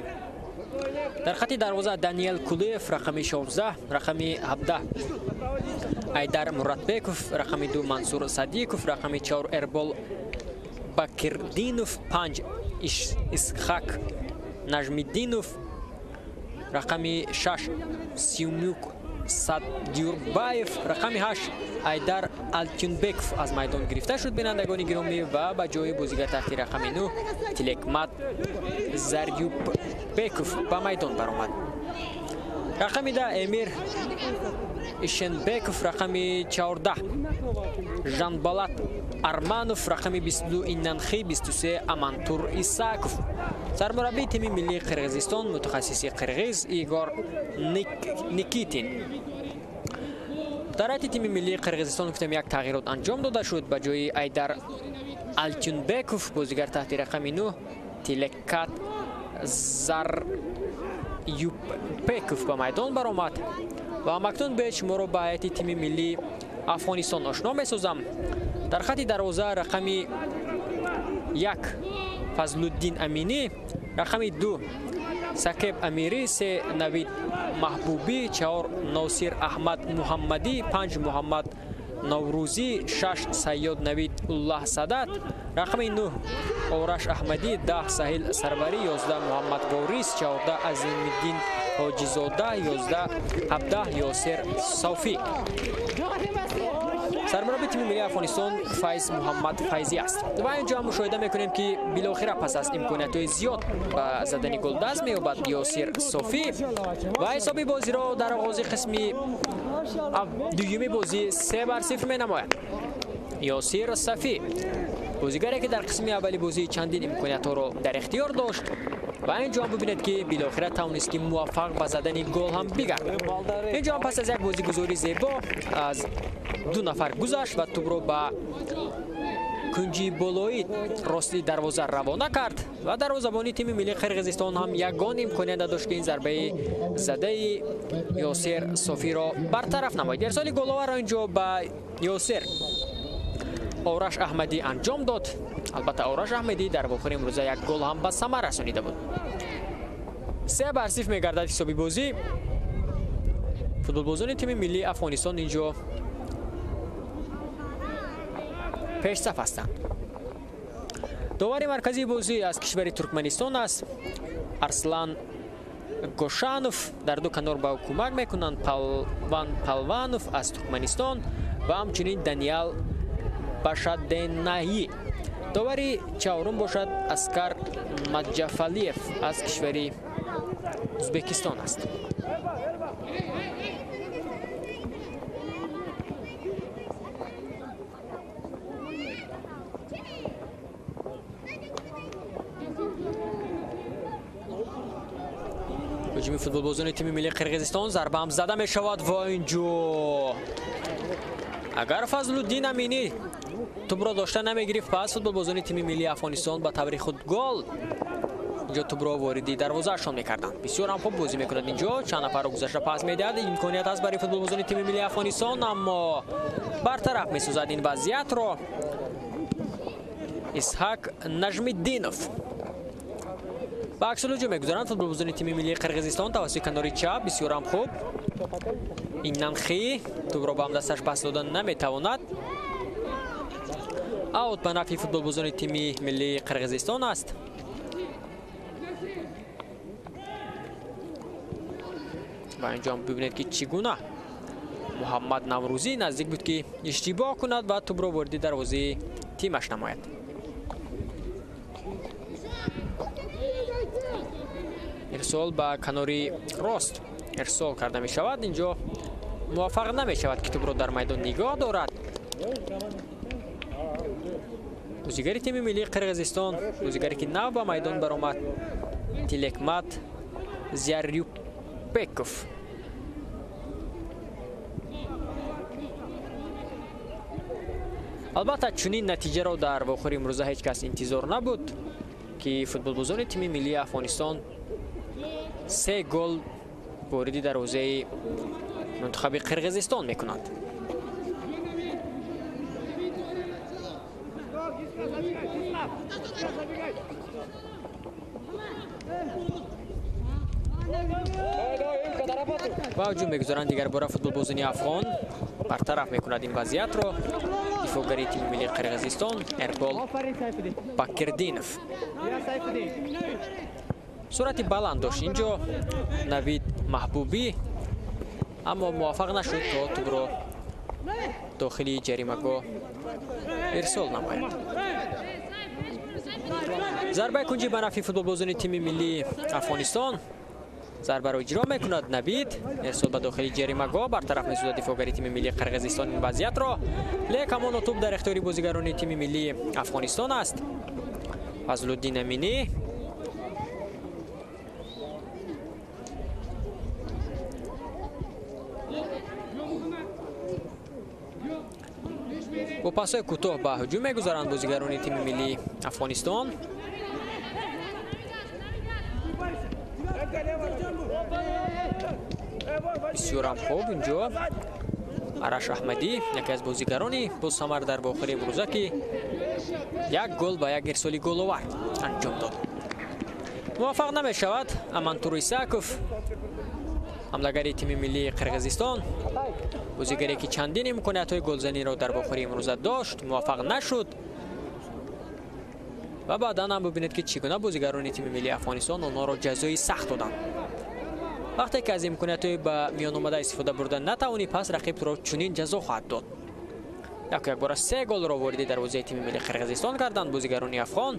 Дар хати дарвоза Даниел Кулиев, рақами 16, рақами 17 Айдар Муратбеков, рақами 2 Мансур Садиков, рақами 4 Эрбол Бакирдинов, 5 Исхак Нажмиддинов, рақами 6 Сюмюк Садюрбаев, рақами 8 Айдар Алтюнбеков аз майдон гирифта шуд, бинандагони гиромӣ, ва ба ҷои бозигар таҳти рақами 9 Тилекмат Зарюббеков ба майдон баромад. Рақами 10 Эмир Ишенбеков, рақами 14 Жанбалат Арманов, рақами 22 Иннанхи, 23 Амантур Исаков. Сармураббии тими миллии Қирғизистон мутахассиси қирғиз Игор Никитин. Дар ҳайати тими миллии Қирғизистон гуфтем як тағйирот анҷом дода шуд. Ба ҷои Айдар Алтюнбеков бозигар таҳти рақами 9 Тилеккат Зарюббеков ба майдон баромад. Ва ҳамакнун бе шуморо ба ҳайати тими миллии Афғонистон ошно месозам. Дар хати дарвоза рақами 1 Фазлуддин Аминӣ, рақами 2 Сакеб Амирӣ, 3 Навид Маҳбубӣ, 4 Носир Аҳмад Муҳаммадӣ, 5 Муҳаммад Наврӯзӣ, 6 Сайёд Навид Уллаҳ Садат, рақами 9 Ораш Аҳмадӣ, 10 Саҳил Сарварӣ, 11 Муҳаммад Ворис, 14 Азимиддин Ҳоҷизода, 17 Ёсир Софӣ. Сармураббии тими миллии Афғонистон Файз Муҳаммад Файзӣ аст. Ва инҷо ҳам мушоҳида мекунем, ки билохира пас аз имкониятҳои зиёд ба задани гол даст меёбад Ёсир Софӣ ва ҳисоби бозиро дар оғози қисми дуюми бозӣ 3-0 менамояд. Ёсир Сафӣ, бозигаре ки дар қисми аввали бозӣ чандин имкониятҳоро дар ихтиёр дошт, ва инҷо ҳам бибинед, ки билохира тавонист, ки муваффақ ба задани гол ҳам бигардад. Инҷо ҳам пас аз як бозигузории зебо аз ду нафар гузашт ва тӯбро ба кунҷи болои рости дарвоза равона кард ва дарвозабони тими миллии Қирғизистон ҳам ягон имконият надошт, ки ин зарбаи задаи Ёсир Софиро бартараф намояд. Ирсоли головаро инҷо ба Ёсир Ораш Аҳмадӣ анҷом дод. Албатта Ораш Аҳмадӣ дар вохӯри имрӯза як гол ҳам ба самар расонида буд. 3-0 мегардад ҳисоби бозӣ. Футболбозони тими миллии Афғонистон инҷо пешсаф ҳастанд. Довари марказии бозӣ аз кишвари Туркманистон аст. Арслан Гошанов. Дар ду канор ба ӯ кӯмак мекунанд Палван Палванов аз Туркманистон ва ҳамчунин Даниал Башаденаҳӣ. Довари чаҳорум бошад Аскар Маджафалиев аз кишвари Ӯзбекистон аст. Ҳуҷуми футболбозони тими миллии Қирғизистон, зарба ҳам зада мешавад ва инҷо агар Фазлуддин Аминӣ тӯбро дошта намегирифт, пас футболбозони тими миллии Афғонистон ба таври худ гол инҷо тӯбро вориди дарвозаашон мекарданд. Бисёр ҳам хуб бозӣ мекунад инҷо, чанд нафарро гузашта пас медиҳад. Имконият аст барои футболбозони тими миллии Афғонистон, аммо бартараф месозад ин вазъиятро Исҳак Нажмиддинов. Ба аксулҳуҷум мегузаранд футболбозони тими миллии Қирғизистон тавассути канори чап. Бисёр ҳам хуб. Иннанхи тӯбро ба ҳамдасташ пас дода наметавонад. Аут ба нафъи футболбозони тими миллии Қирғизистон аст. Ва инҷо ҳам бибинед, ки чӣ гуна Муҳаммад Наврӯзӣ наздик буд, ки иштибоҳ кунад ва тӯбро вориди дарвозаи тимаш намояд. Ирсол ба канори рост ирсол карда мешавад. Инҷо муваффақ намешавад, ки тӯбро дар майдон нигоҳ дорад. Бозигари тими миллии Қирғизистон, бозигаре ки нав ба майдон баромад, Тилекмат Зарюббеков. Албатта чунин натиҷаро дар вохӯри имрӯза ҳеҷ кас интизор набуд, ки футболбозони тими миллии Афғонистон 3 гол вориди дарвозаи мунтахаби Қирғизистон мекунанд. Ба ҳуҷум мегузоранд дигар бора футболбозони афғон. Бартараф мекунад ин вазъиятро дифоъгари тими миллии Қирғизистон Эрбол Бакирдинов. Суръати баланд дошт инҷо Навид Маҳбубӣ, аммо муваффақ нашуд то тӯбро дохили ҷаримагоҳ ирсол намояд. Зарбаи кунҷӣ ба нафъи футболбозони тими миллии Афғонистон. Зарбаро иҷро мекунад Навид, ирсол ба дохили ҷаримагоҳ, бартараф месозад дифоъгари тими миллии Қирғизистон ин вазъиятро. Лек ҳамоно тӯб дар ихтиёри бозигарони тими миллии Афғонистон аст. Фазлуддин Аминӣ бо пасҳои кӯтоҳ ба ҳуҷум мегузаранд бозигарони тими миллии Афғонистон. Бисёрам хуб инҷо Араш Аҳмадӣ, яке аз бозигарони босамар дар вохӯри имрӯза, ки як гол ба як ирсоли головар анҷом дод. Муваффақ намешавад Амантур Исаков, ҳамлагари тими миллии Қирғизистон, бозигаре ки чандин имкониятҳои голзаниро дар вохӯри имрӯза дошт, муваффақ нашуд. Ва баъдан ҳам бибинед, ки чӣ гуна бозигарони тими миллии Афғонистон онҳоро ҷазои сахт доданд. Вақте ки аз имкониятҳои ба миён омада истифода бурда натавонӣ, пас рақиб туро чунин ҷазо хоҳад дод. Яку якбора се голро вориди дарвозаи тими миллии Қирғизистон карданд бозигарони афғон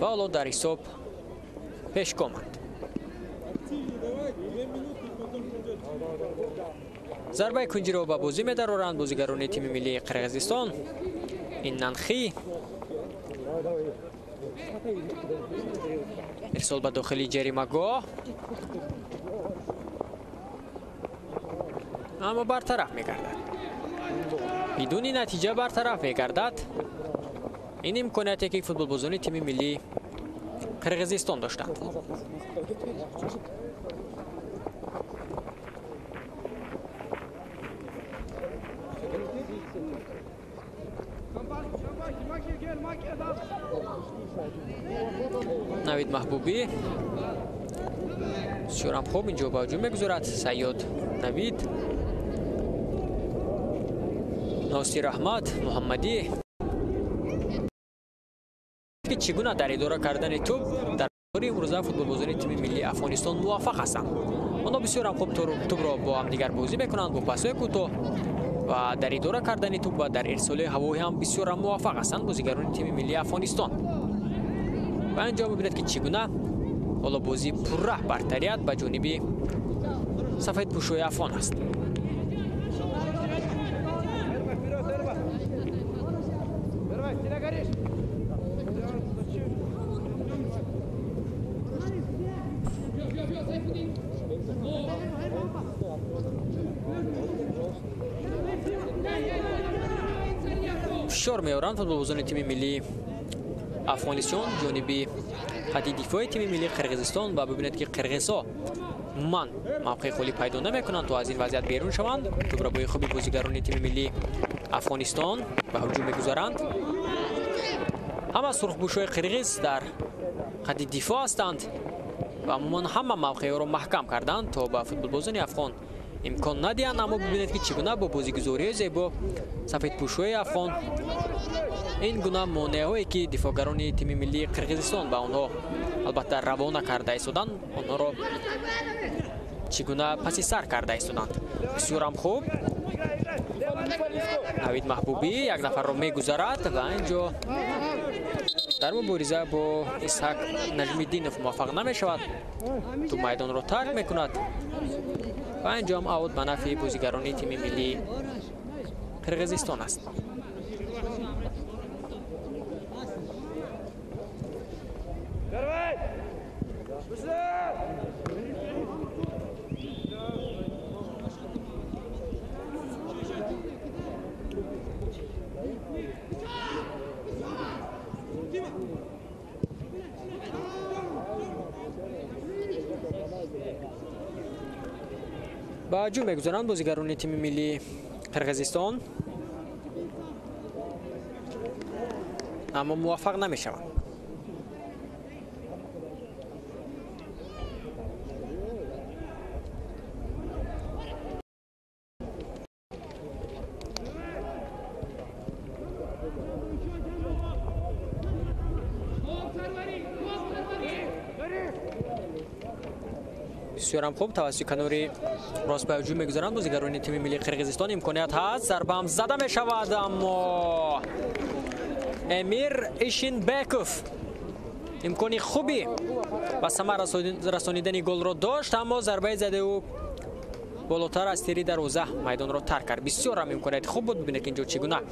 ва ҳоло дар ҳисоб пешгоманд. Зарбаи кунҷиро ба бозӣ медароранд бозигарони тими миллии Қирғизистон. Ин Нанхи ирсол ба дохили ҷаримагоҳ, аммо бартараф мегардад. Бидуни натиҷа бартараф мегардад ин имконияте ки футболбозони тими миллии Қирғизистон доштанд. Навид Маҳбубӣ бисёрам хуб инҷо ба ҳуҷум мегузорад. Сайёд Навид, Носир Аҳмад Муҳаммадӣ, ки чӣ гуна дар идора кардани тӯб дар имрӯза футболбозони тими миллии Афғонистон муваффақ ҳастанд. Онҳо бисёрам хуб тӯбро бо ҳамдигар бозӣ мекунанд бо пасҳои кӯтоҳ ва дар идора кардани тӯб ва дар ирсоли ҳавоӣ ҳам бисёрам муваффақ ҳастанд бозигарони тими миллии Афғонистон. Ва инҷо мебинед, ки чӣ гуна ҳоло бозӣ пурра бартарият ба ҷониби сафедпӯшои афғон аст. Фишор меоранд футболбозони тими миллии Афғонистон ҷониби хати дифои тими миллии Қирғизистон ва бибинед, ки қирғизҳо умуман мавқеи холӣ пайдо намекунанд то аз ин вазъият берун шаванд. Тӯбрабои хуби бозигарони тими миллии Афғонистон ба ҳуҷум мегузаранд. Ҳама сурхпӯшҳои қирғиз дар хати дифоъ ҳастанд ва умуман ҳама мавқеъҳоро маҳкам карданд то ба футболбозони афғон имкон надиҳанд. Аммо бибинед, ки чӣ гуна бо бозигузориҳои зебо сафедпӯшҳои афғон ин гуна монеаҳое ки дифоъгарони тими миллии Қирғизистон ба онҳо албатта равона карда истоданд, онҳоро чӣ гуна паси сар карда истоданд. Бисёрам хуб Навид Маҳбубӣ як нафарро мегузарад ва инҷо дар мубориза бо Исҳақ Наҷмиддинов муваффақ намешавад. Тӯб майдонро тарк мекунад ва инҷо ҳам аут ба нафъи бозигарони тими миллии Қирғизистон аст. Ба ҳуҷум мегузоранд бозигарони тими миллии Қирғизистон, аммо муваффақ намешаванд. Бисёрам хуб тавассути канори рост ба ҳуҷум мегузаранд бозигарони тими миллии Қирғизистон. Имконият ҳаст, зарба ҳам зада мешавад, аммо Эмир Ишинбеков имкони хуби ба самар расонидани голро дошт, аммо зарбаи задаи ӯ болотар аз тири дарвоза майдонро тарк кард. Бисёр ҳам имконияти хуб буд. Бибинед, ки инҷо чӣ гуна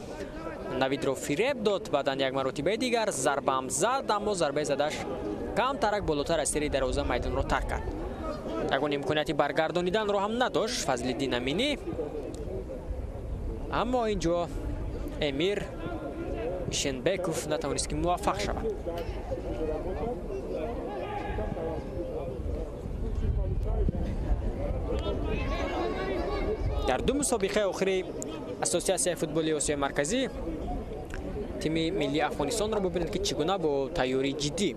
Навидро фиреб дод. Баъдан як маротибаи дигар зарба ҳам зад, аммо зарбаи задаш камтарак болотар аз тири дарвоза майдонро тарк кард. Ягон имконияти баргардониданро ҳам надошт Фазлиддин Аминӣ, аммо инҷо Эмир Ишенбеков натавонист, ки муваффақ шавад. Дар ду мусобиқаи охири Ассотсиатсияи футболи Осиёи Марказӣ тими миллии Афғонистонро бубинед, ки чӣ гуна бо тайёрии ҷиддӣ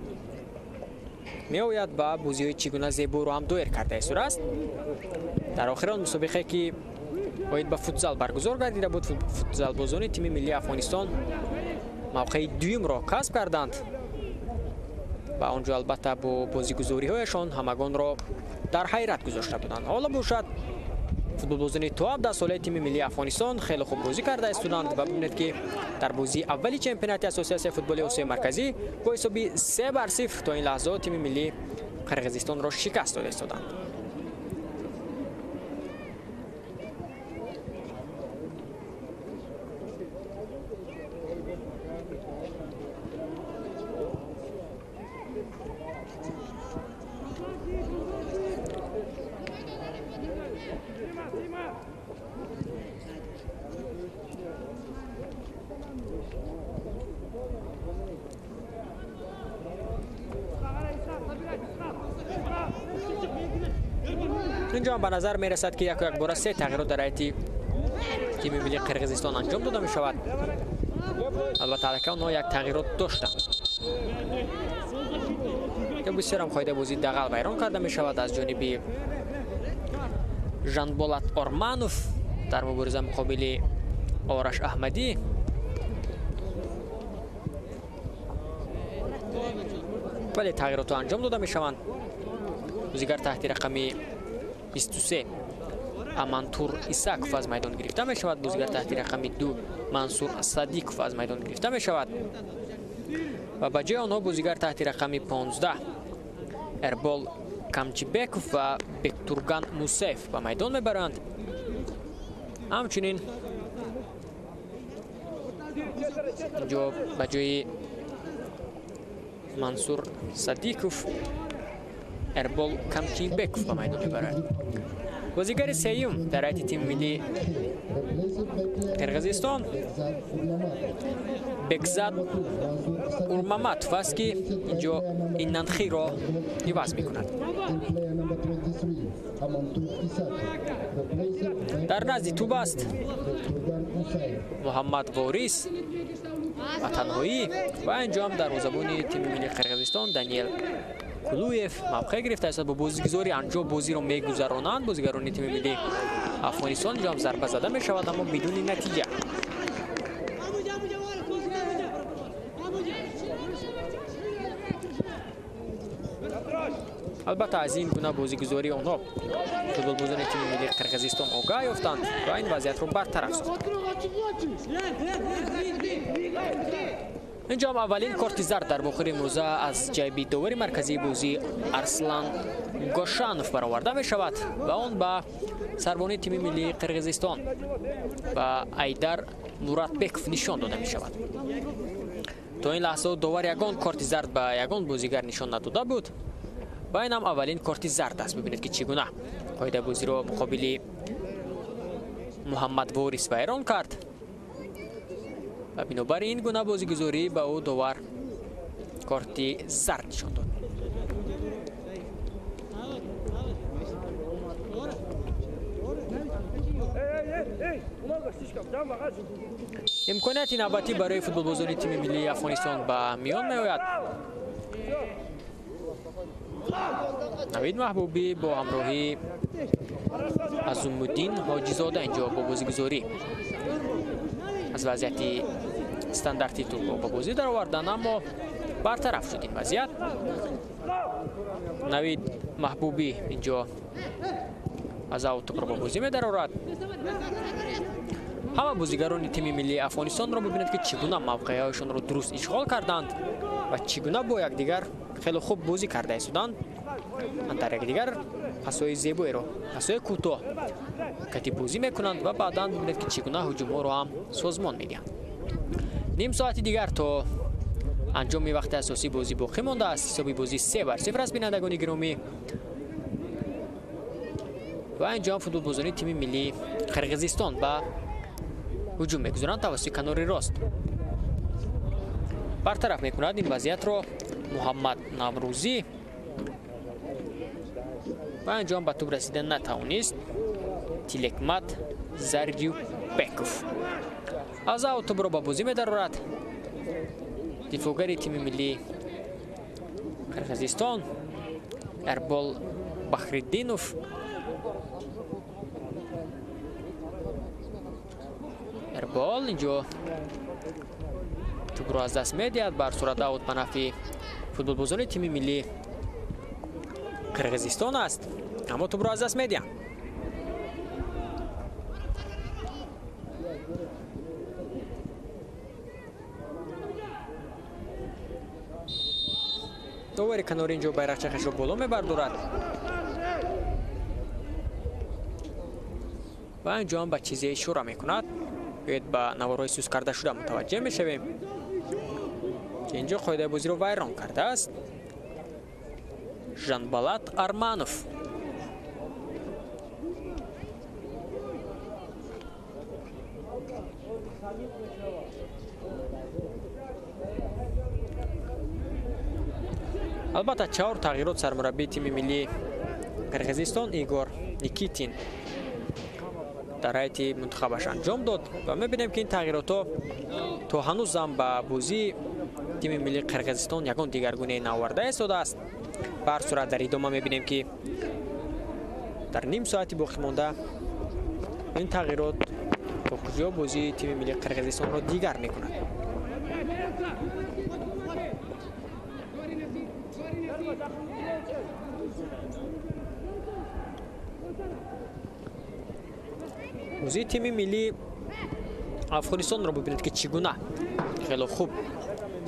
меояд ва бозиҳои чӣ гуна зеборо ҳам доир карда истодааст. Дар охири он мусобиқае, ки оид ба футзал баргузор гардида буд, футзалбозони тими миллии Афғонистон мавқеи дуюмро касб карданд ва он ҷо албатта бо бозигузориҳояшон ҳамагонро дар ҳайрат гузошта буданд. Ҳоло бошад, футболбозони то 17 солаи тими миллии Афғонистон хеле хуб бозӣ карда истоданд ва бибинед, ки дар бозии аввали чемпионати Ассотсиатсияи футболи Осиёи Марказӣ бо ҳисоби 3-0 то ин лаҳза тими миллии Қирғизистонро шикаст дода истоданд. Инҷо ба назар мерасад, ки яку якбора се тағйирот дар ҳайати тими миллии Қирғизистон анҷом дода мешавад. Албатта, аллакай онҳо як тағйирот доштанд. Бисёрам қоидаи бозии дағал вайрон карда мешавад аз ҷониби Жанболат Орманов дар мубориза муқобили Ораш Аҳмадӣ. Вале тағйиротҳо анҷом дода мешаванд. Бозигар таҳти рақами 23 Амантур Исаков аз майдон гирифта мешавад. Бозигар таҳти рақами 2 Мансур Садиков аз майдон гирифта мешавад ва ба ҷои онҳо бозигар таҳти рақами 15 Эрбол Камчибеков ва Бектурган Мусаев ба майдон мебаранд. Ҳамчунин инҷо ба ҷои Мансур Садиков Эрбол Камчибеков ба майдон мебарад. Бозигари сеюм дар ҳайати тими миллии Қирғизистон Бекзад Урмаматов аст, ки инҷо Иннанхиро иваз мекунад. Дар назди туб аст Муҳаммад Ворис ва танҳоӣ ва инҷо ҳам дарвозабони тими миллии Қирғизистон Даниел Кулуев мавқеъ гирифтааст. Бо бозигузори анҷо бозиро мегузаронанд бозигарони тими миллии Афғонистон. Инҷо ҳам зарба зада мешавад, аммо бидуни натиҷа. Албатта, аз ин гуна бозигузории онҳо футболбозони тими миллии Қирғизистон огаҳ ёфтанд ва ин вазъиятро бартараф сохтанд. Инҷо ҳам аввалин корти зард дар бохири имрӯза аз ҷайби довари марказии бозӣ Арслан Гошанов бароварда мешавад ва он ба сарбони тими миллии Қирғизистон ба Айдар Муратбеков нишон дода мешавад. То ин лаҳза довар ягон корти зард ба ягон бозигар нишон надода буд ва ин ҳам аввалин корти зард аст. Бибинед, ки чӣ гуна қоидаи бозиро муқобили Муҳаммад Ворис вайрон кард ва бинобар ин гуна бозигузорӣ ба ӯ довар корти зард нишон дод. Имконияти навбатӣ барои футболбозони тими миллии Афғонистон ба миён меояд. Навид Маҳбубӣ бо ҳамроҳии Азумуддин Ҳоҷизода инҷо бо бозигузорӣ аз вазъияти стандарти тӯбро ба бозӣ дароварданд, аммо бартараф шуд ин вазъият. Навид Маҳбубӣ инҷо аз аут тӯпро ба бозӣ медарорад. Ҳама бозигарони тими миллии Афғонистонро бибинед, ки чӣ гуна мавқеъҳояшонро дуруст ишғол карданд ва чӣ гуна бо якдигар хеле хуб бозӣ карда истоданд. Дар якдигар пасҳои зебоеро, пасҳои кӯтоҳ кати бозӣ мекунанд ва баъдан бибинед, ки чӣ гуна ҳуҷумҳоро ҳам созмон медиҳанд. Ним соати дигар то анҷоми вақти асосии бозӣ боқӣ мондааст. Ҳисоби бозӣ 3-0 аст, бинандагони гиромӣ. Ва инҷо ҳам футболбозони тими миллии Қирғизистон ба ҳуҷум мегузоранд тавассути канори рост. Бартараф мекунад ин вазъиятро Муҳаммад Наврӯзӣ ва инҷо ҳам ба тӯб расида натавонист Тилекмат Зардюбеков. Аз аут тӯбро ба бозӣ медарорад дифоъгари тими миллии Қирғизистон Эрбол Бахриддинов. Эрбол инҷо тӯбро аз даст медиҳад, бар сурат аут ба нафъи футболбозони тими миллии Қирғизистон аст, аммо тӯбро аз даст медиҳанд. Довари канори инҷо байрақча хешро боло мебардорад ва инҷо ҳам ба чизе ишора мекунад. Биёед ба наворҳои сус карда шуда мутаваҷҷеҳ мешавем, ки инҷо қоидаи бозиро вайрон кардааст Жанбалат Арманов. Албатта, чаҳор тағйирот сармураббии тими миллии Қирғизистон Игор Никитин дар ҳайати мунтахабаш анҷом дод ва мебинем, ки ин тағйиротҳо то ҳанӯзам ба бозии тими миллии Қирғизистон ягон дигаргунае наоварда истодааст. Ба ҳар сурат, дар идома мебинем, ки дар ним соати боқӣ монда ин тағйирот то куҷо бозии тими миллии Қирғизистонро дигар мекунад. Бозии тими миллии Афғонистонро бибинед, ки чӣ гуна хеле хуб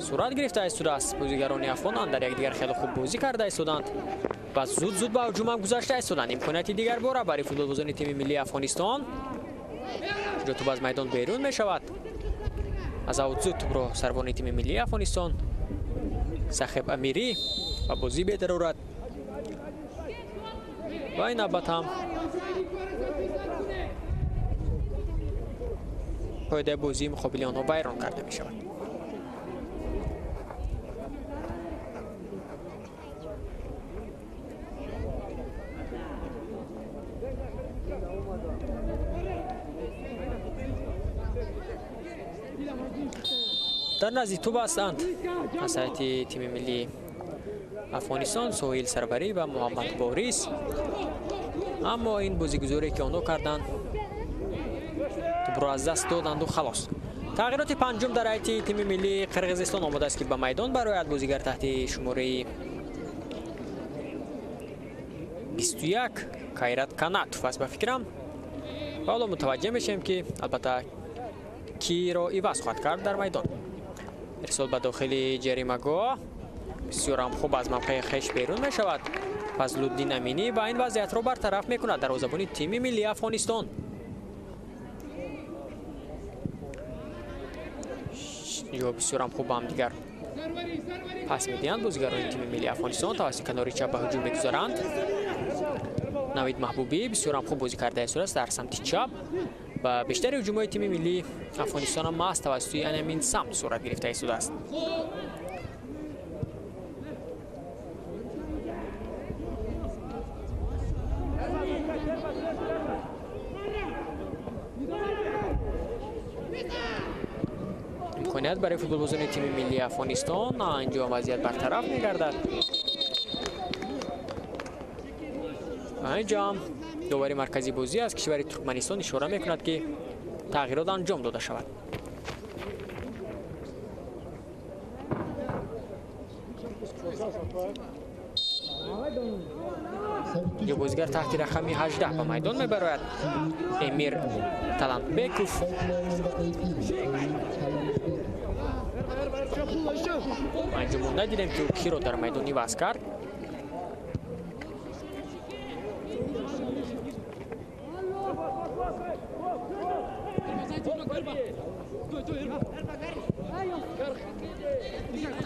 сурат гирифта истодааст. Бозигарони афғонан дар якдигар хеле хуб бозӣ карда истоданд ва зуд-зуд ба ҳуҷум ҳам гузашта истоданд. Имконияти дигар бора барои футболбозони тими миллии Афғонистон. Ҷо тӯб аз майдон берун мешавад. Аз аут зуд тӯбро сарбони тими миллии Афғонистон Сахиб Амирӣ ба бозӣ бедарорад ва ин навбат ҳам қоидаи бозии муқобили онҳо вайрон карда мешавад. Дар назди тӯб ҳастанд аз ҳайати тими миллии Афғонистон Соҳил Сарварӣ ва Муҳаммад Борис, аммо ин бозигузоре, ки онҳо карданд, тӯбро аз даст доданду халос. Тағйироти панҷум дар ҳайати тими миллии Қирғизистон омодааст, ки ба майдон барояд бозигар таҳти шумораи 21 Кайрат Канатов аст ба фикрам. Ва ҳоло мутаваҷҷеҳ мешавем, ки албатта киро иваз хоҳад кард дар майдон. Ирсол ба дохили ҷаримагоҳ бисёрам хуб аз мавқеи хеш берун мешавад Фазлуддин Аминӣ ва ин вазъиятро бартараф мекунад дарвозабони тими миллии Афғонистон. Ё бисёрам хуб ба ҳамдигар пас медиҳанд бозигарони тими миллии Афғонистон, тавассути канори чап ба ҳуҷум мегузаранд. Навид Маҳбубӣ бисёрам хуб бозӣ карда истодааст дар самти чап ва бештари ҳуҷумҳои тими миллии Афғонистон ҳам маҳз тавассути ҳамин самт сурат гирифта истодааст. Имконият барои футболбозони тими миллии Афғонистон инҷо вазъият бартараф мегардад. Инҷо ҳам довари марказии бозӣ аз кишвари Туркманистон ишора мекунад, ки тағйирот анҷом дода шавад. Инҷо бозигар таҳти рақами 18 ба майдон мебарояд. Эмир Талантбеков. Инҷо мо надидем, ки ӯ киро дар майдон иваз кард.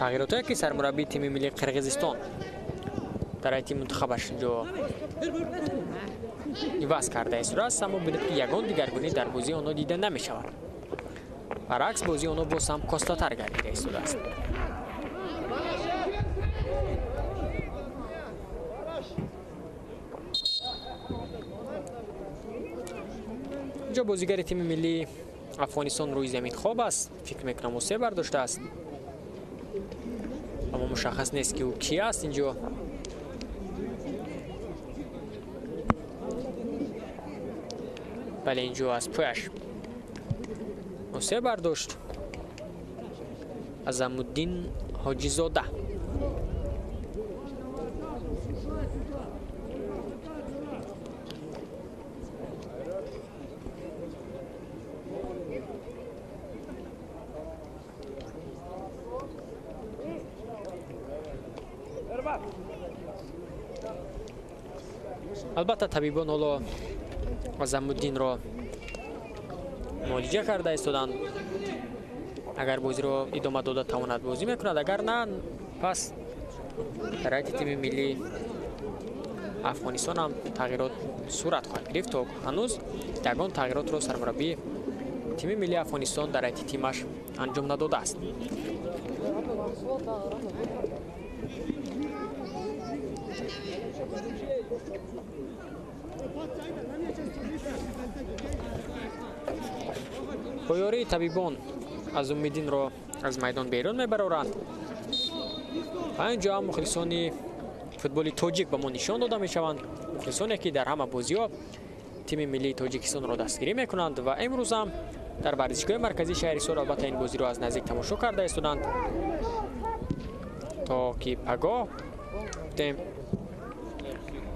Тағйиротое ки сармураббии тими миллии Қирғизистон дар ҳайати мунтахабаш инҷо иваз карда истодааст, аммо бинед, ки ягон дигаргунӣ дар бозии онҳо дида намешавад. Баръакс, бозии онҳо боз ҳам костатар гардида истодааст. Инҷо бозигари тими миллии Афғонистон рӯи замин хоб аст. Фикр мекунам, ӯ се бардоштааст, аммо мушаххас нест, ки ӯ ки аст. Инҷо бале, инҷо аз пояш се бардошт. Азамуддин Ҳоҷизода. Албатта, табибон ҳоло Азамуддинро муолиҷа карда истоданд. Агар бозиро идома дода тавонад, бозӣ мекунад, агар на, пас дар ҳайати тими миллии Афғонистон ҳам тағйирот сурат хоҳад гирифт. То ҳанӯз ягон тағйиротро сармураббии тими миллии Афғонистон дар ҳайати тимаш анҷом надодааст. Бо ёрии табибон Азумиддинро аз майдон берун мебароранд ва инҷо ҳам мухлисони футболи тоҷик ба мо нишон дода мешаванд, мухлисоне ки дар ҳама бозиҳо тими миллии Тоҷикистонро дастгирӣ мекунанд ва имрӯз ҳам дар варзишгоҳи марказии шаҳри Ҳисор албатта ин бозиро аз наздик тамошо карда истоданд, то ки пагоҳ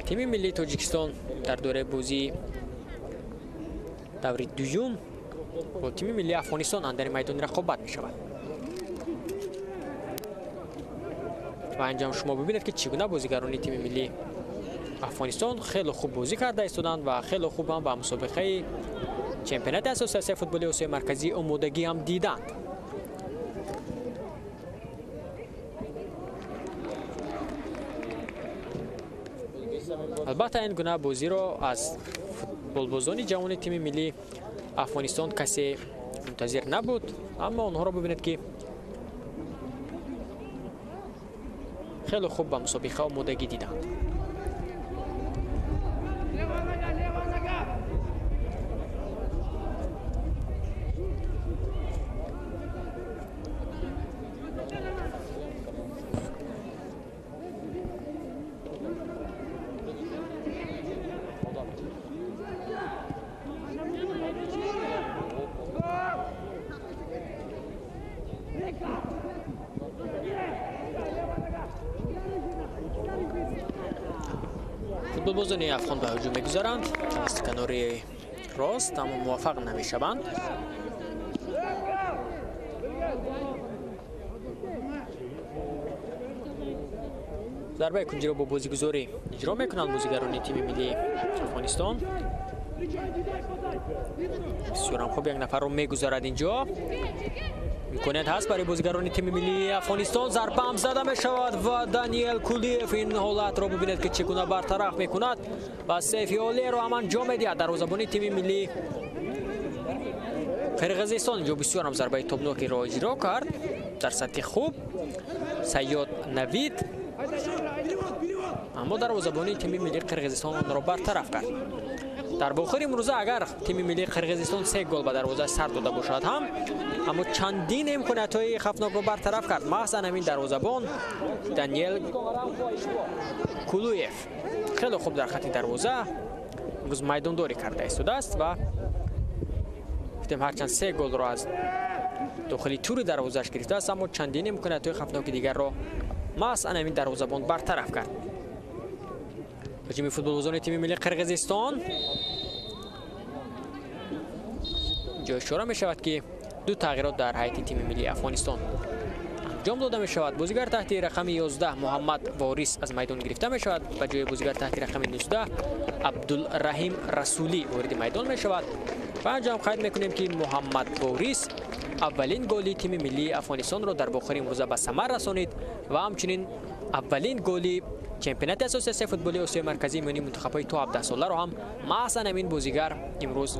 тими миллии Тоҷикистон дар доираи бозии даври дуюм бо тими миллии Афғонистон андари майдони рақобат мешавад. Ва инҷо шумо бибинед, ки чӣ гуна бозигарони тими миллии Афғонистон хеле хуб бозӣ карда истоданд ва хеле хуб ҳам ба мусобиқаи чемпионати ассотсиатсияи футболи Осиёи Марказӣ омодагӣ ҳам диданд. Албатта, ин гуна бозиро аз футболбозони ҷавони тими миллии Афғонистон касе мунтазир набуд, аммо онҳоро бибинед, ки хеле хуб ба мусобиқа омодагӣ диданд. Футболбозони афғон ба ҳуҷум мегузаранд аз канори рост, аммо муваффақ намешаванд. Зарбаи кунҷиро бо бозигузорӣ иҷро мекунанд бозигарони тими миллии Афғонистон. Бисёрам хуб, як нафарро мегузарад инҷо. Имконият ҳаст барои бозигарони тими миллии Афғонистон. Зарба ҳам зада мешавад ва Даниел Кулиев ин ҳолатро бибинед, ки чӣ гуна бартараф мекунад ва сейфи олиеро ҳам анҷом медиҳад дарвозабони тими миллии Қирғизистон. Инҷо бисёр ҳам зарбаи тобнокиро иҷро кард дар сатҳи хуб Сайёд Навид, аммо дарвозабони тими миллии Қирғизистон онро бартараф кард. Дар бохири имрӯза агар тими миллии Қирғизистон 3 гол ба дарвоза сар дода бошад ҳам, аммо чандин имкониятҳои хавфнокро бартараф кард. Маҳз ҳамин дарвозабон Даниел Кулуев хеле хуб дар хати дарвоза имрӯз майдондорӣ карда истодааст ва гуфтем, ҳарчанд 3 голро аз дохили тури дарвозааш гирифтааст, аммо чандин имкониятҳои хавфноки дигарро маҳз ҳамин дарвозабон бартараф кард. ҳуҷуми футболбозони тими миллии Қирғизистон. Инҷо ишора мешавад, ки ду тағйирот дар ҳайати тими миллии Афғонистон анҷом дода мешавад. Бозигар таҳти рақами 11 Муҳаммад Ворис аз майдон гирифта мешавад. Ба ҷои бозигар таҳти рақами 19 Абдулраҳим Расулӣ вориди майдон мешавад. Ва анҷом қайд мекунем, ки Муҳаммад Ворис аввалин голи тими миллии Афғонистонро дар бохири имрӯза ба самар расонид ва ҳамчунин аввалин голи чемпионати ассотсиатсияи футболи Осиёи Марказӣ миёни мунтахабҳои то 17 соларо ҳам маҳз ҳамин бозигар имрӯз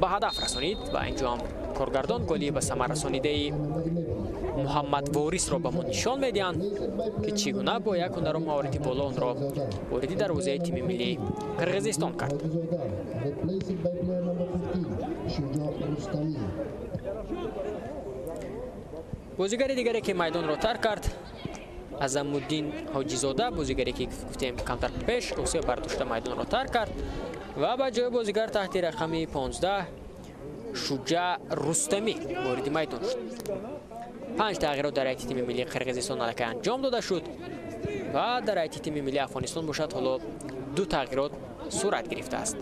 ба ҳадаф расонид. Ва инҷо ҳам коргардон голи ба самар расонидаи Муҳаммад Ворисро ба мо нишон медиҳанд, ки чӣ гуна бо як ҳунару маҳорати боло онро вориди дарвозаи тими миллии Қирғизистон кард. Бозигари дигаре, ки майдонро тарк кард, Азамуддин Ҳоҷизода, бозигаре, ки гуфтем камтар пеш осиё бардошта майдонро тарк кард ва ба ҷои бозигар таҳти рақами 15 Шуҷа Рустамӣ вориди майдон шуд. 5 тағйирот дар ҳайати тими миллии Қирғизистон аллакай анҷом дода шуд ва дар ҳайати тими миллии Афғонистон бошад ҳоло 2 тағйирот сурат гирифтааст.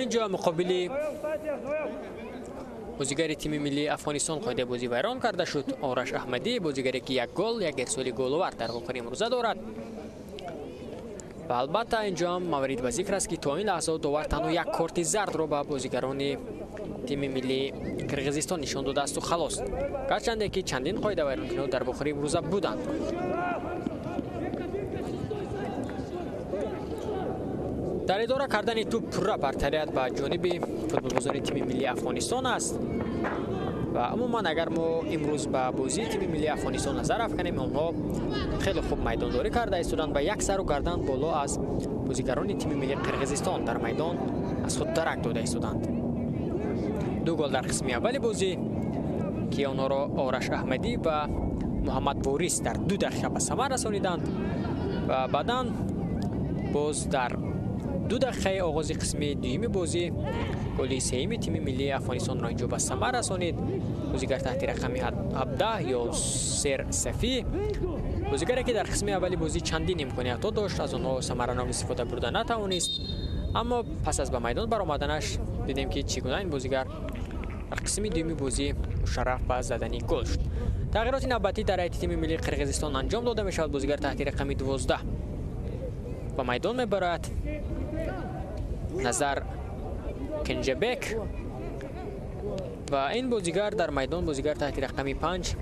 Инҷо муқобили бозигари тими миллии Афғонистон қоидаи бозӣ вайрон карда шуд. Ораш Аҳмадӣ, бозигаре, ки як гол, як ирсоли головар дар вохӯри имрӯза дорад. Ва албатта инҷо ҳам маврид ба зикр аст, ки то ин лаҳза довар танҳо як корти зардро ба бозигарони тими миллии Қирғизистон нишон додаасту халос. Гарчанде ки чандин қоида вайронкуниҳо дар вохӯри имрӯза буданд. Дар идора кардани тӯп пурра бартарият ба ҷониби футболбозони тими миллии Афғонистон аст. Ва умуман агар мо имрӯз ба бозии тими миллии Афғонистон назар афканем, онҳо хеле хуб майдондорӣ карда истоданд ва як сару гардан боло аз бозигарони тими миллии Қирғизистон дар майдон аз худ дарак дода истоданд. 2 гол дар қисми аввали бозӣ, ки онҳоро Ораш Аҳмадӣ ва Муҳаммад Ворис дар 2 дақиқа ба самар расониданд ва баъдан боз дар 2 дақиқаи оғози қисми дуюми бозӣ голи сеюми тими миллии Афғонистонро инҷо ба самар расонид. Бозигар таҳти рақами 17 ё Сер Сафӣ, бозигаре, ки дар қисми аввали бозӣ чандин имкониятҳо дошт, аз онҳо самаранок истифода бурда натавонист, аммо пас аз ба майдон баромаданаш дидем, ки чӣ гуна ин бозигар дар қисми дуюми бозӣ мушарраф ба задани гол шуд. Тағйироти навбатӣ дар ҳайати тими миллии Қирғизистон анҷом дода мешавад. Бозигар таҳти рақами 12 ба майдон мебарояд. Назар Кенҷабек ва ин бозигар дар майдон бозигар таҳти рақами 5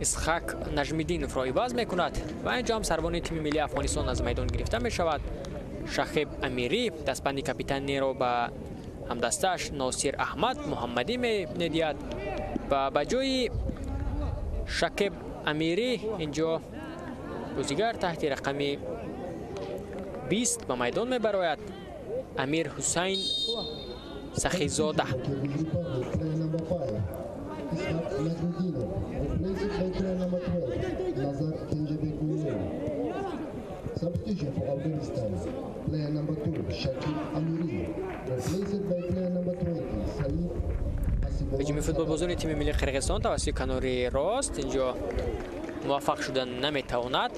Исҳақ Наҷмиддиновро иваз мекунад ва инҷо ҳам сарвони тими миллии Афғонистон аз майдон гирифта мешавад. Шахиб Амирӣ дастбанди капитаниро ба ҳамдастааш Носир Аҳмад Муҳаммадӣ медиҳад ва ба ҷои Шакиб Амирӣ инҷо бозигар таҳти рақами 20 ба майдон мебарояд. Амир Ҳусайн Сахизода. Substitution for Afghanistan. Player number 2, Shakib Amiri, replaced by player number 20, Said Asibollah. ҳуҷуми футболбозони тими миллии Қирғизистон тавассути канори рост инҷо муваффақ шуда наметавонад.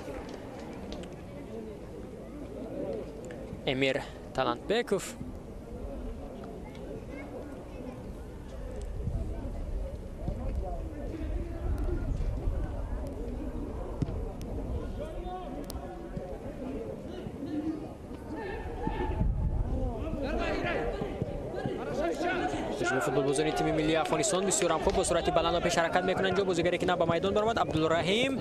Эмир Талантбеков футболбозони тими миллии Афғонистон бисёрам хуб бо суръати баланд пеш ҳаракат мекунанд. Инҷо бозигаре ки на ба майдон баромад, Абдулраҳим.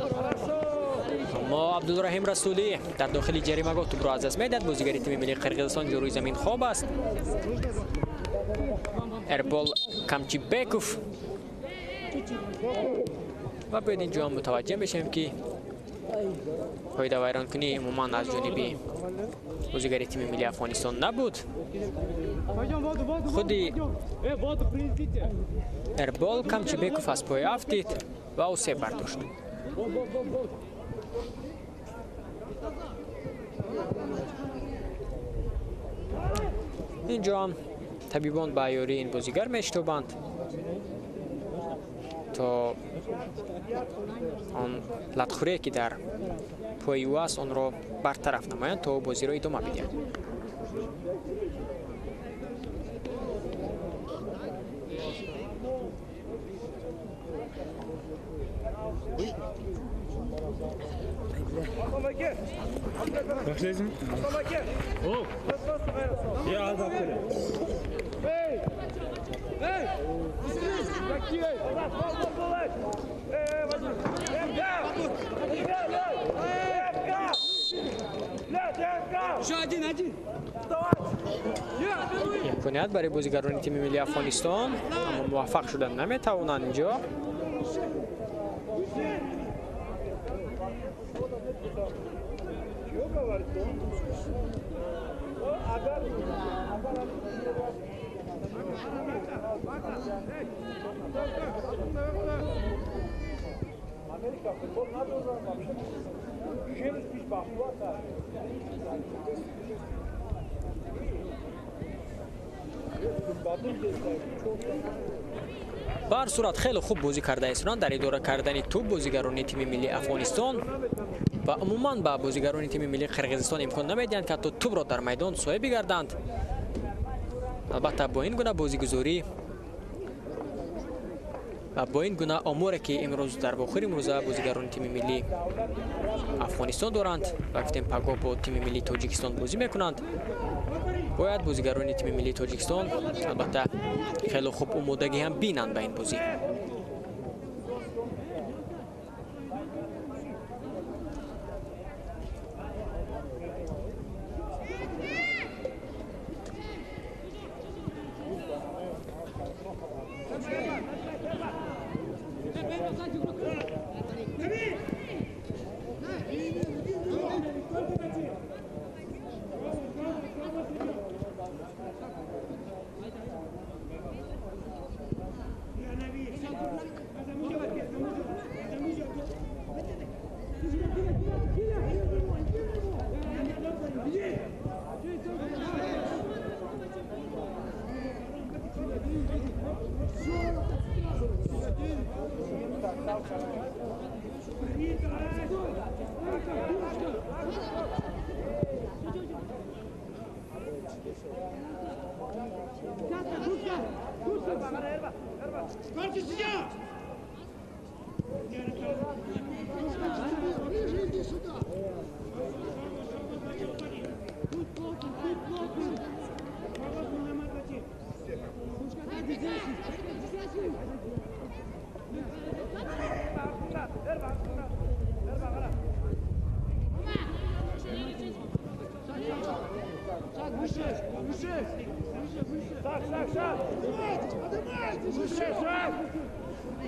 Аммо Абдулраҳим Расулӣ дар дохили ҷаримагоҳ тӯбро аз даст медиҳад. Бозигари тими миллии Қирғизистон ҷо рӯи замин хоб аст. Эрбол Камчибеков Ва бояд инҷо ҳам мутаваҷҷеҳ мешавем, ки қоидавайронкунӣ умуман аз ҷониби бозигари тими миллии Афғонистон набуд. Худи Эрбол Камчибеков аз пой афтид ва осеб бардошт. Инҷо ҳам табибон ба ёрии ин бозигар мешитобанд то он латхӯрие, ки дар пои ӯ аст, онро бартараф намоянд, то бозиро идома бидиҳанд. Имконият барои бозигарони тими миллии Афғонистон, аммо муваффақ шудан наметавонанд инҷо. Ба ҳар сурат, хеле хуб бозӣ карда истонанд дар идора кардани тӯб бозигарони тими миллии Афғонистон ва умуман ба бозигарони тими миллии Қирғизистон имкон намедиҳанд, ки ҳатто тӯбро дар майдон соҳиб бигарданд. Албатта, бо ин гуна бозигузорӣ ва бо ин гуна оморе, ки имрӯз дар вохӯри имрӯза бозигарони тими миллии Афғонистон доранд ва гуфтем, пагоҳ бо тими миллии Тоҷикистон бозӣ мекунанд, бояд бозигарони тими миллии Тоҷикистон албатта хеле хуб омодагӣ ҳам бинанд ба ин бозӣ.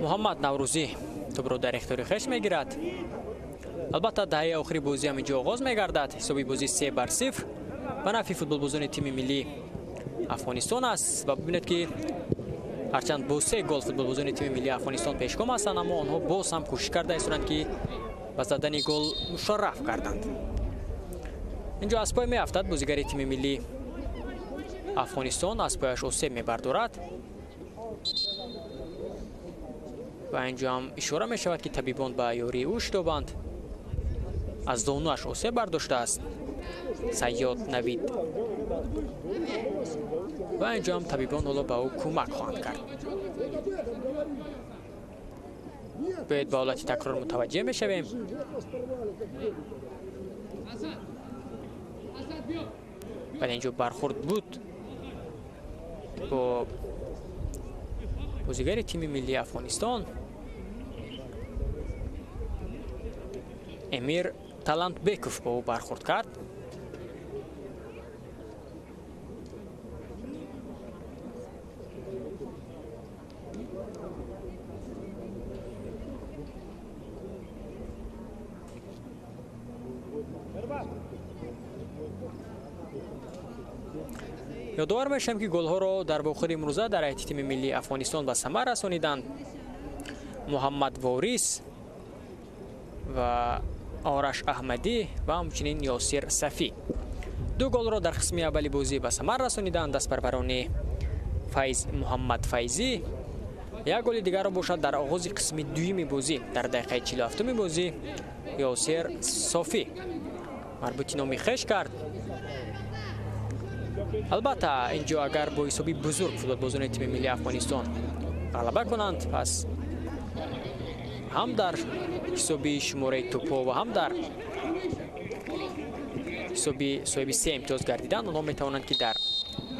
Муҳаммад Наврӯзӣ тӯбро дар ихтиёри хеш мегирад. Албатта, даҳаи охири бозӣ ҳам инҷо оғоз мегардад. Ҳисоби бозӣ 3-0 ба нафъи футболбозони тими миллии Афғонистон аст ва бибинед, ки ҳарчанд бо 3 гол футболбозони тими миллии Афғонистон пешгом ҳастанд, аммо онҳо боз ҳам кӯшиш карда истоданд, ки ба задани гол мушарраф карданд. Инҷо аз пой меафтад бозигари тими миллии Афғонистон, аз пояш осеб мебардорад ва инҷо ҳам ишора мешавад, ки табибон ба ёрии ӯ шитобанд. Аз зонуаш осеб бардоштааст Сайёд Навид ва инҷо ҳам табибон ҳоло ба ӯ кӯмак хоҳанд кард. Бояд ба ҳолати такрор мутаваҷҷеҳ мешавем. Вале инҷо бархӯрд буд бо бозигари тими миллии Афғонистон Эмир Талантбеков бо ӯ бархӯрд кард. Ёдовар мешавем, ки голҳоро дар вохӯри имрӯза дар ҳайати тими миллии Афғонистон ба самар расониданд Муҳаммад Ворис ва Ораш Аҳмадӣ ва ҳамчунин Ёсир Сафӣ. Ду голро дар қисми аввали бозӣ ба самар расониданд дастпарварони Файз Муҳаммад Файзӣ. Як голи дигарро бошад дар оғози қисми дуюми бозӣ дар дақиқаи 47-уми бозӣ Ёсир Софӣ марбути номи хеш кард. Албатта, инҷо агар бо ҳисоби бузург футболбозони тими миллии Афғонистон ғалаба кунанд, пас ҳам дар ҳисоби шумораи тӯпҳо ва ҳам дар ҳисоби соҳиби се имтиёз гардидан, онҳо метавонанд, ки дар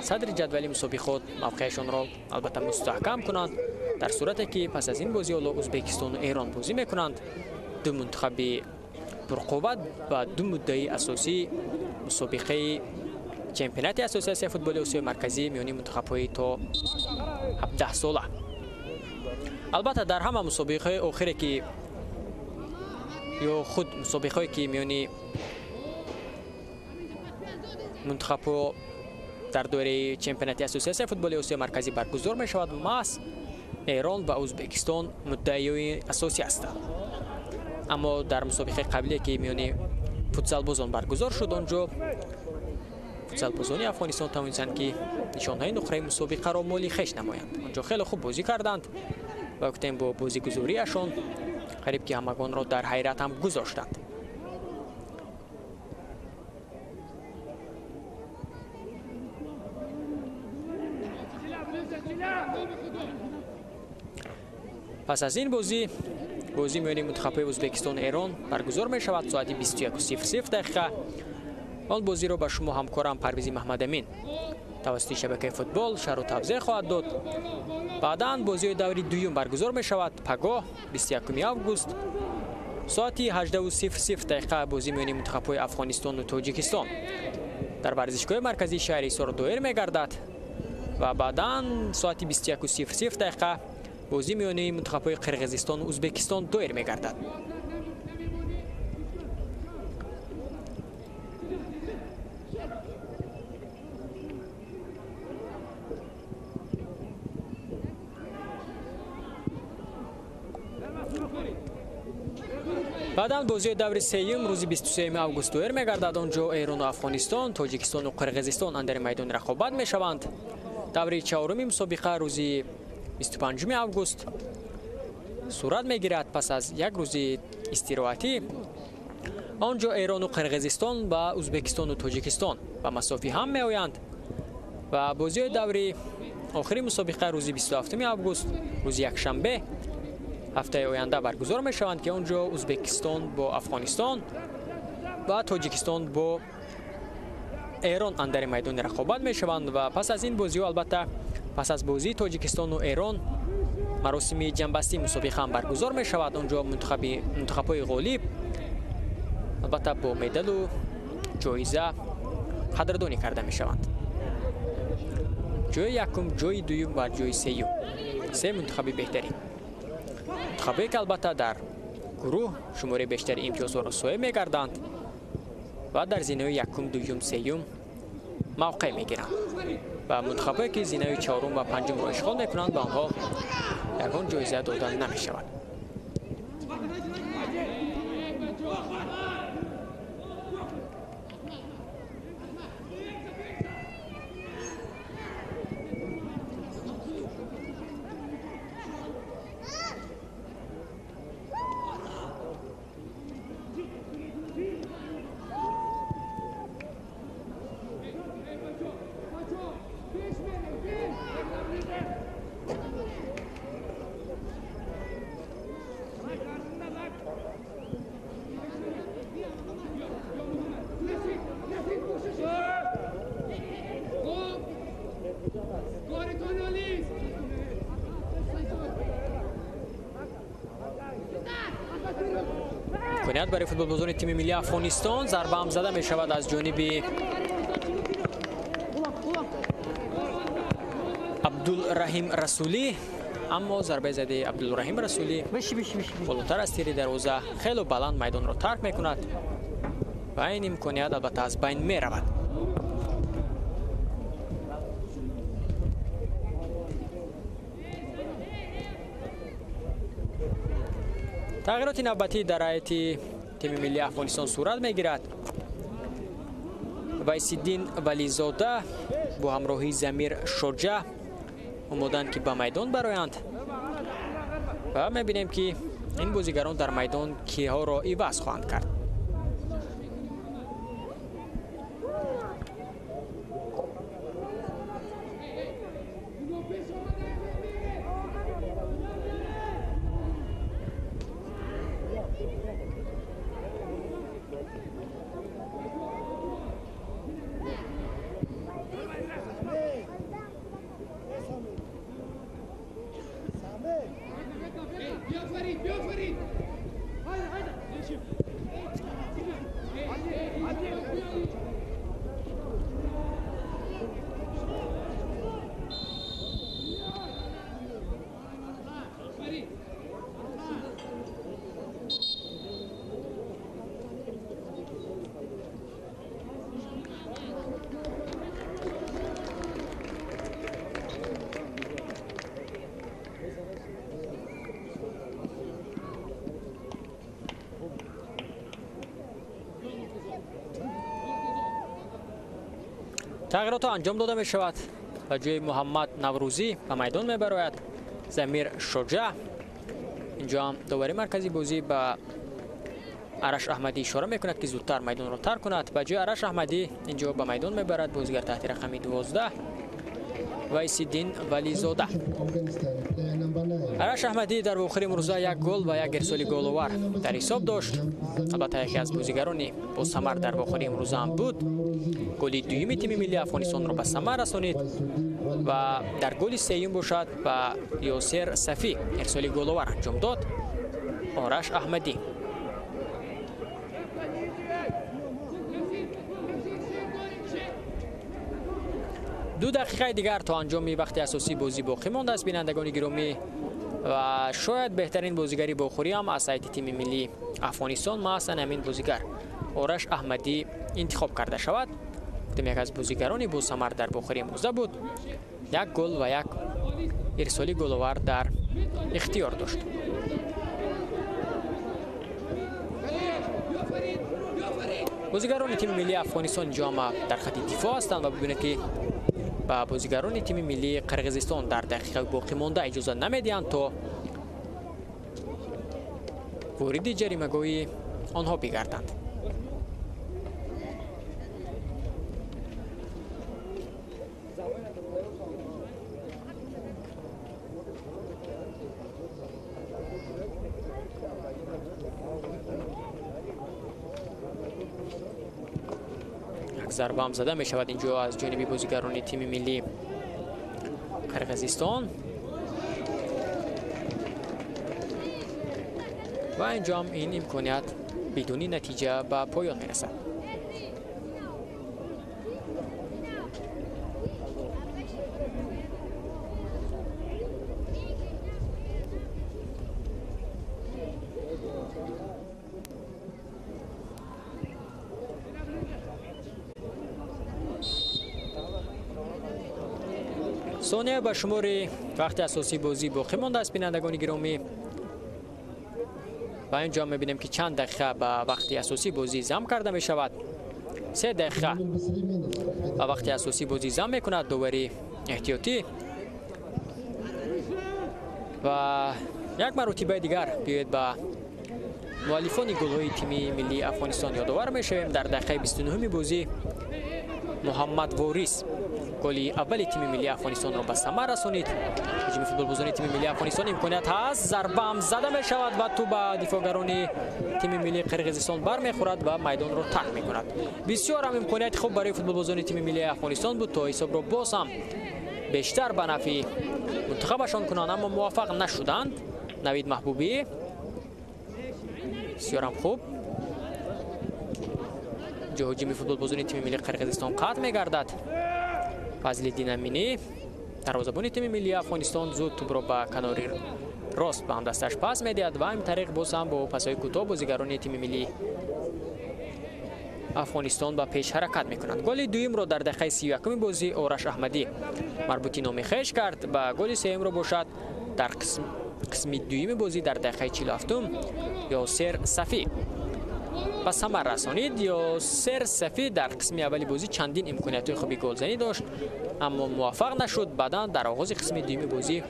садри ҷадвали мусобиқот мавқеашонро албатта мустаҳкам кунанд. Дар сурате ки пас аз ин бозӣ ҳоло Ӯзбекистону Эрон бозӣ мекунанд, ду мунтахаби пурқувват ва ду муддаи асосии мусобиқаи чемпионати Ассотсиатсияи футболи Осиёи Марказӣ миёни мунтахабҳои то 17 сола. Албатта, дар ҳама мусобиқаҳои охире ки ё худ мусобиқаҳое ки миёни мунтахабҳо дар доираи чемпионати Ассотсиатсияи футболи Осиёи Марказӣ баргузор мешавад, маҳз Эрон ва Ӯзбекистон муддаиёи асосӣ ҳастанд. Аммо дар мусобиқаи қаблие ки миёни футзалбозон баргузор шуд, он ҷо футзалбозони Афғонистон тавонистанд, ки нишонҳои нуқраи мусобиқаро моли хеш намоянд. Он ҷо хеле хуб бозӣ карданд ва гуфтем, бо бозигузориашон қариб ки ҳамагонро дар ҳайрат ҳам гузоштанд. Пас аз ин бозӣ, бозӣ миёни мунтахабҳои Ӯзбекистону Эрон баргузор мешавад соати 21:00 дақиқа. Он бозиро ба шумо ҳамкорам Парвизи Маҳмадамин тавассути шабакаи футбол шарҳу тавзеҳ хоҳад дод. Баъдан бозиҳои даври дуюм баргузор мешавад пагоҳ 21 август соати 18:00 дақиқа бозӣ миёни мунтахабҳои Афғонистону Тоҷикистон дар варзишгоҳи марказии шаҳри Ҳисор доир мегардад ва баъдан соати 21:00 дақиқа бозӣ миёни мунтахабҳои Қирғизистону Ӯзбекистон доир мегардад. Баъдан бозиҳои даври сеюм рӯзи 23 август доир мегардад. Он ҷо Эрону Афғонистон, Тоҷикистону Қирғизистон андари майдони рақобат мешаванд. Даври чаҳоруми мусобиқа рӯзи 25 август сурат мегирад пас аз як рӯзи истироҳатӣ. Он ҷо Эрону Қирғизистон ва Ӯзбекистону Тоҷикистон ба масофи ҳам меоянд ва бозиҳои даври охири мусобиқа рӯзи 27 август, рӯзи якшанбе ҳафтаи оянда баргузор мешаванд, ки он ҷо Ӯзбекистон бо Афғонистон ва Тоҷикистон бо Эрон андари майдони рақобат мешаванд. Ва пас аз ин бозиҳо, албатта, пас аз бозии Тоҷикистону Эрон маросими ҷамъбастии мусобиқа ҳам баргузор мешавад. Он ҷо мунтахабҳои ғолиб албатта бо медалу ҷоиза қадрдонӣ карда мешаванд. Ҷои якум, ҷои дуюм ва ҷои сеюм, се мунтахаби беҳтарин. Мунтахабе ки албатта дар гурӯҳ шумораи бештари имтиёзҳоро соҳиб мегарданд ва дар зинаҳои якум, дуюм, сеюм мавқеъ мегиранд ва мунтахабҳое ки зинаҳои чаҳорум ва панҷумро ишғол мекунанд, ба онҳо ягон ҷоиза дода намешавад. Имконият барои футболбозони тими миллии Афғонистон. Зарба ҳам зада мешавад аз ҷониби Абдулраҳим Расулӣ, аммо зарбаи задаи Абдулраҳим Расулӣ болотар аз тири дарвоза хело баланд майдонро тарк мекунад. ва ин имконият албатта аз байн меравад. Тағйироти навбатӣ дар ҳайати тими миллии Афғонистон сурат мегирад. Вайсиддин Вализода бо ҳамроҳии Замир Шоҷа омоданд, ки ба майдон бароянд ва мебинем, ки ин бозигарон дар майдон киҳоро иваз хоҳанд кард. Тағйиротҳо анҷом дода мешавад. Ба ҷои Муҳаммад Наврӯзӣ ба майдон мебарояд Замир Шоҷа. Инҷо ҳам довари маркази бозӣ ба Араш Аҳмадӣ ишора мекунад, ки зудтар майдонро тарк кунад. Ба ҷои Араш Аҳмадӣ инҷо ба майдон мебарад бозигар таҳти рақами 12 Вайсиддин Вализода. Араш Аҳмадӣ дар вохӯри имрӯза як гол ва як ирсоли головар дар ҳисоб дошт. Албатта яке аз бозигарони босамар дар вохӯри имрӯза ҳам буд. Голи дуюми тими миллии Афғонистонро ба самар расонид ва дар голи сеюм бошад ба Ёсер Сафӣ ирсоли головар анҷом дод Ораш Аҳмадӣ. Ду дақиқаи дигар то анҷоми вақти асосии бозӣ боқӣ мондааст, бинандагони гиромӣ, ва шояд беҳтарин бозигари бохӯрӣ ҳам аз ҳайати тими миллии Афғонистон маҳсан ҳамин бозигар Ораш Аҳмадӣ интихоб карда шавад. Гуфтем, як аз бозигарони босамар дар бохӯри имрӯза буд. Як гол ва як ирсоли головар дар ихтиёр дошт. Бозигарони тими миллии Афғонистон инҷо ҳама дар хати дифоъ ҳастанд ва бибинед, ки ба бозигарони тими миллии Қирғизистон дар дақиқаи боқӣ монда иҷоза намедиҳанд, то вориди ҷаримагоҳи онҳо бигарданд. Зарба ҳам зада мешавад инҷо аз ҷониби бозигарони тими миллии Қирғизистон ва инҷо ҳам ин имконият бидуни натиҷа ба поён мерасад. Сония ба шумори вақти асосии бозӣ боқӣ мондааст, бинандагони гиромӣ, ва инҷо мебинем, ки чанд дақиқа ба вақти асосии бозӣ зам карда мешавад. 3 дақиқа ба вақти асосии бозӣ зам мекунад довари эҳтиётӣ ва як маротибаи дигар биёед ба муаллифони голҳои тими миллии Афғонистон ёдовар мешавем. Дар дақиқаи 29-уми бозӣ Муҳаммад Ворис голи аввали тими миллии Афғонистонро ба самар расонид. Ҳуҷуми футболбозони тими миллии Афғонистон имконият ҳаст, зарба ҳам зада мешавад ва тӯб ба дифоъгарони тими миллии Қирғизистон бармехӯрад ва майдонро тарк мекунад. Бисёр ҳам имконияти хуб барои футболбозони тими миллии Афғонистон буд, то ҳисобро боз ҳам бештар ба нафъи мунтахабашон кунанд, аммо муваффақ нашуданд. Навид Маҳбубӣ бисёр ҳам хуб ҷо ҳуҷуми футболбозони тими миллии Қирғизистон қатъ мегардад. Фазлиддин Аминӣ, дарвозабони тими миллии Афғонистон, зуд тӯбро ба канори рост ба ҳамдасташ пас медиҳад ва ҳамин тариқ боз ҳам бо пасҳои кӯтоҳ бозигарони тими миллии Афғонистон ба пеш ҳаракат мекунанд. Голи дуюмро дар дақиқаи 31 бозӣ Ораш Аҳмадӣ марбути номи хеш кард ва голи сеюмро бошад дар қисми дуюми бозӣ дар дақиқаи 47 Ёсер Сафӣ ба самар расонид. Ёсер Сафӣ дар қисми аввали бозӣ чандин имкониятҳои хуби голзанӣ дошт, аммо муваффақ нашуд. Баъдан дар оғози қисми дуюми бозӣ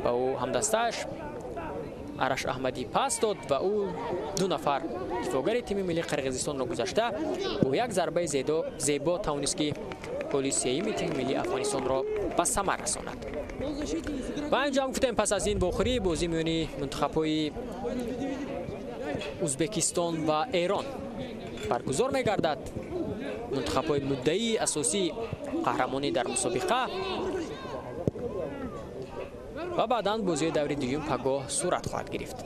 ба ӯ ҳамдастааш Араш Аҳмадӣ пас дод ва ӯ ду нафар дифоъгари тими миллии Қирғизистонро гузашта бо як зарбаи зебо тавонист ки голи сеюми тими миллии Афғонистонро ба самар расонад. Ва инҷо ҳам гуфтем, пас аз ин вохӯрӣ бозӣ миёни мунтахабҳои Узбекистон ва Эрон баргузор мегардад. Мунтахабҳои муддаии асосии қаҳрамонӣ дар мусобиқа ва баъдан бозии даври дуюм пагоҳ сурат хоҳад гирифт,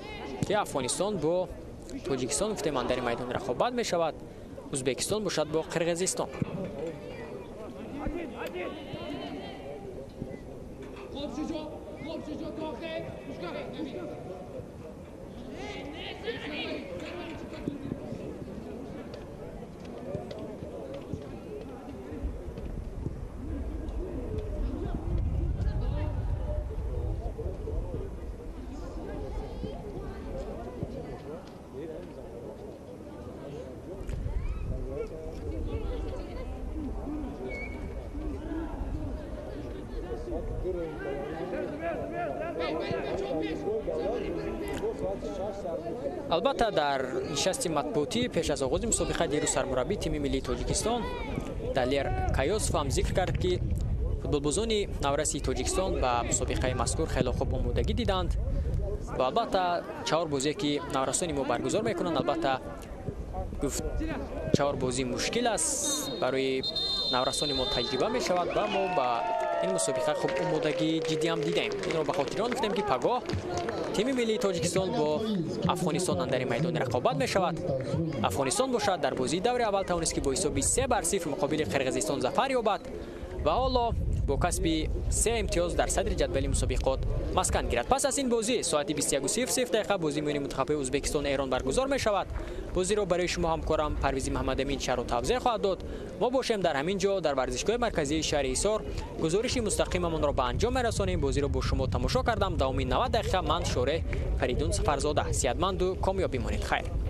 ки Афғонистон бо Тоҷикистон гуфтем андари майдон рақобат мешавад, Узбекистон бошад бо Қирғизистон. Албатта дар нишасти матбуотӣ пеш аз оғози мусобиқа дирӯз сармураббии тими миллии Тоҷикистон Далер Каёсов ҳам зикр кард, ки футболбозони навраси Тоҷикистон ба мусобиқаи мазкур хеле хуб омодагӣ диданд ва албатта чаҳор бозие ки наврасони мо баргузор мекунанд, албатта гуфт чаҳор бозӣ мушкил аст барои наврасони мо, таҷриба мешавад ва мо ба ин мусобиқа хуб омодагӣ ҷиддӣ ҳам дидаем. Инро ба хотири он гуфтем, ки пагоҳ тими миллии Тоҷикистон бо Афғонистон андари майдони рақобат мешавад. Афғонистон бошад дар бозии даври аввал тавонист ки бо ҳисоби 3-0 муқобили Қирғизистон зафар ёбад ва ҳоло бо касби 3 имтиёз дар садри ҷадвали мусобиқот маскан гирад. Пас аз ин бозӣ соати 21:00 дақиқа бозии миёни мунтахабҳои Узбекистон ва Эрон баргузор мешавад. Бозиро барои шумо ҳамкорам Парвизи Муҳаммадамин шарҳу тавзеҳ хоҳад дод. Мо бошем дар ҳамин ҷо дар варзишгоҳи марказии шаҳри Ҳисор гузориши мустақимамонро ба анҷом мерасонем. Бозиро бо шумо тамошо кардам. Давоми 90 дақиқа ман Шореҳ Фаридун Сафарзода. Сиҳатманду комёб бимонед. Хайр.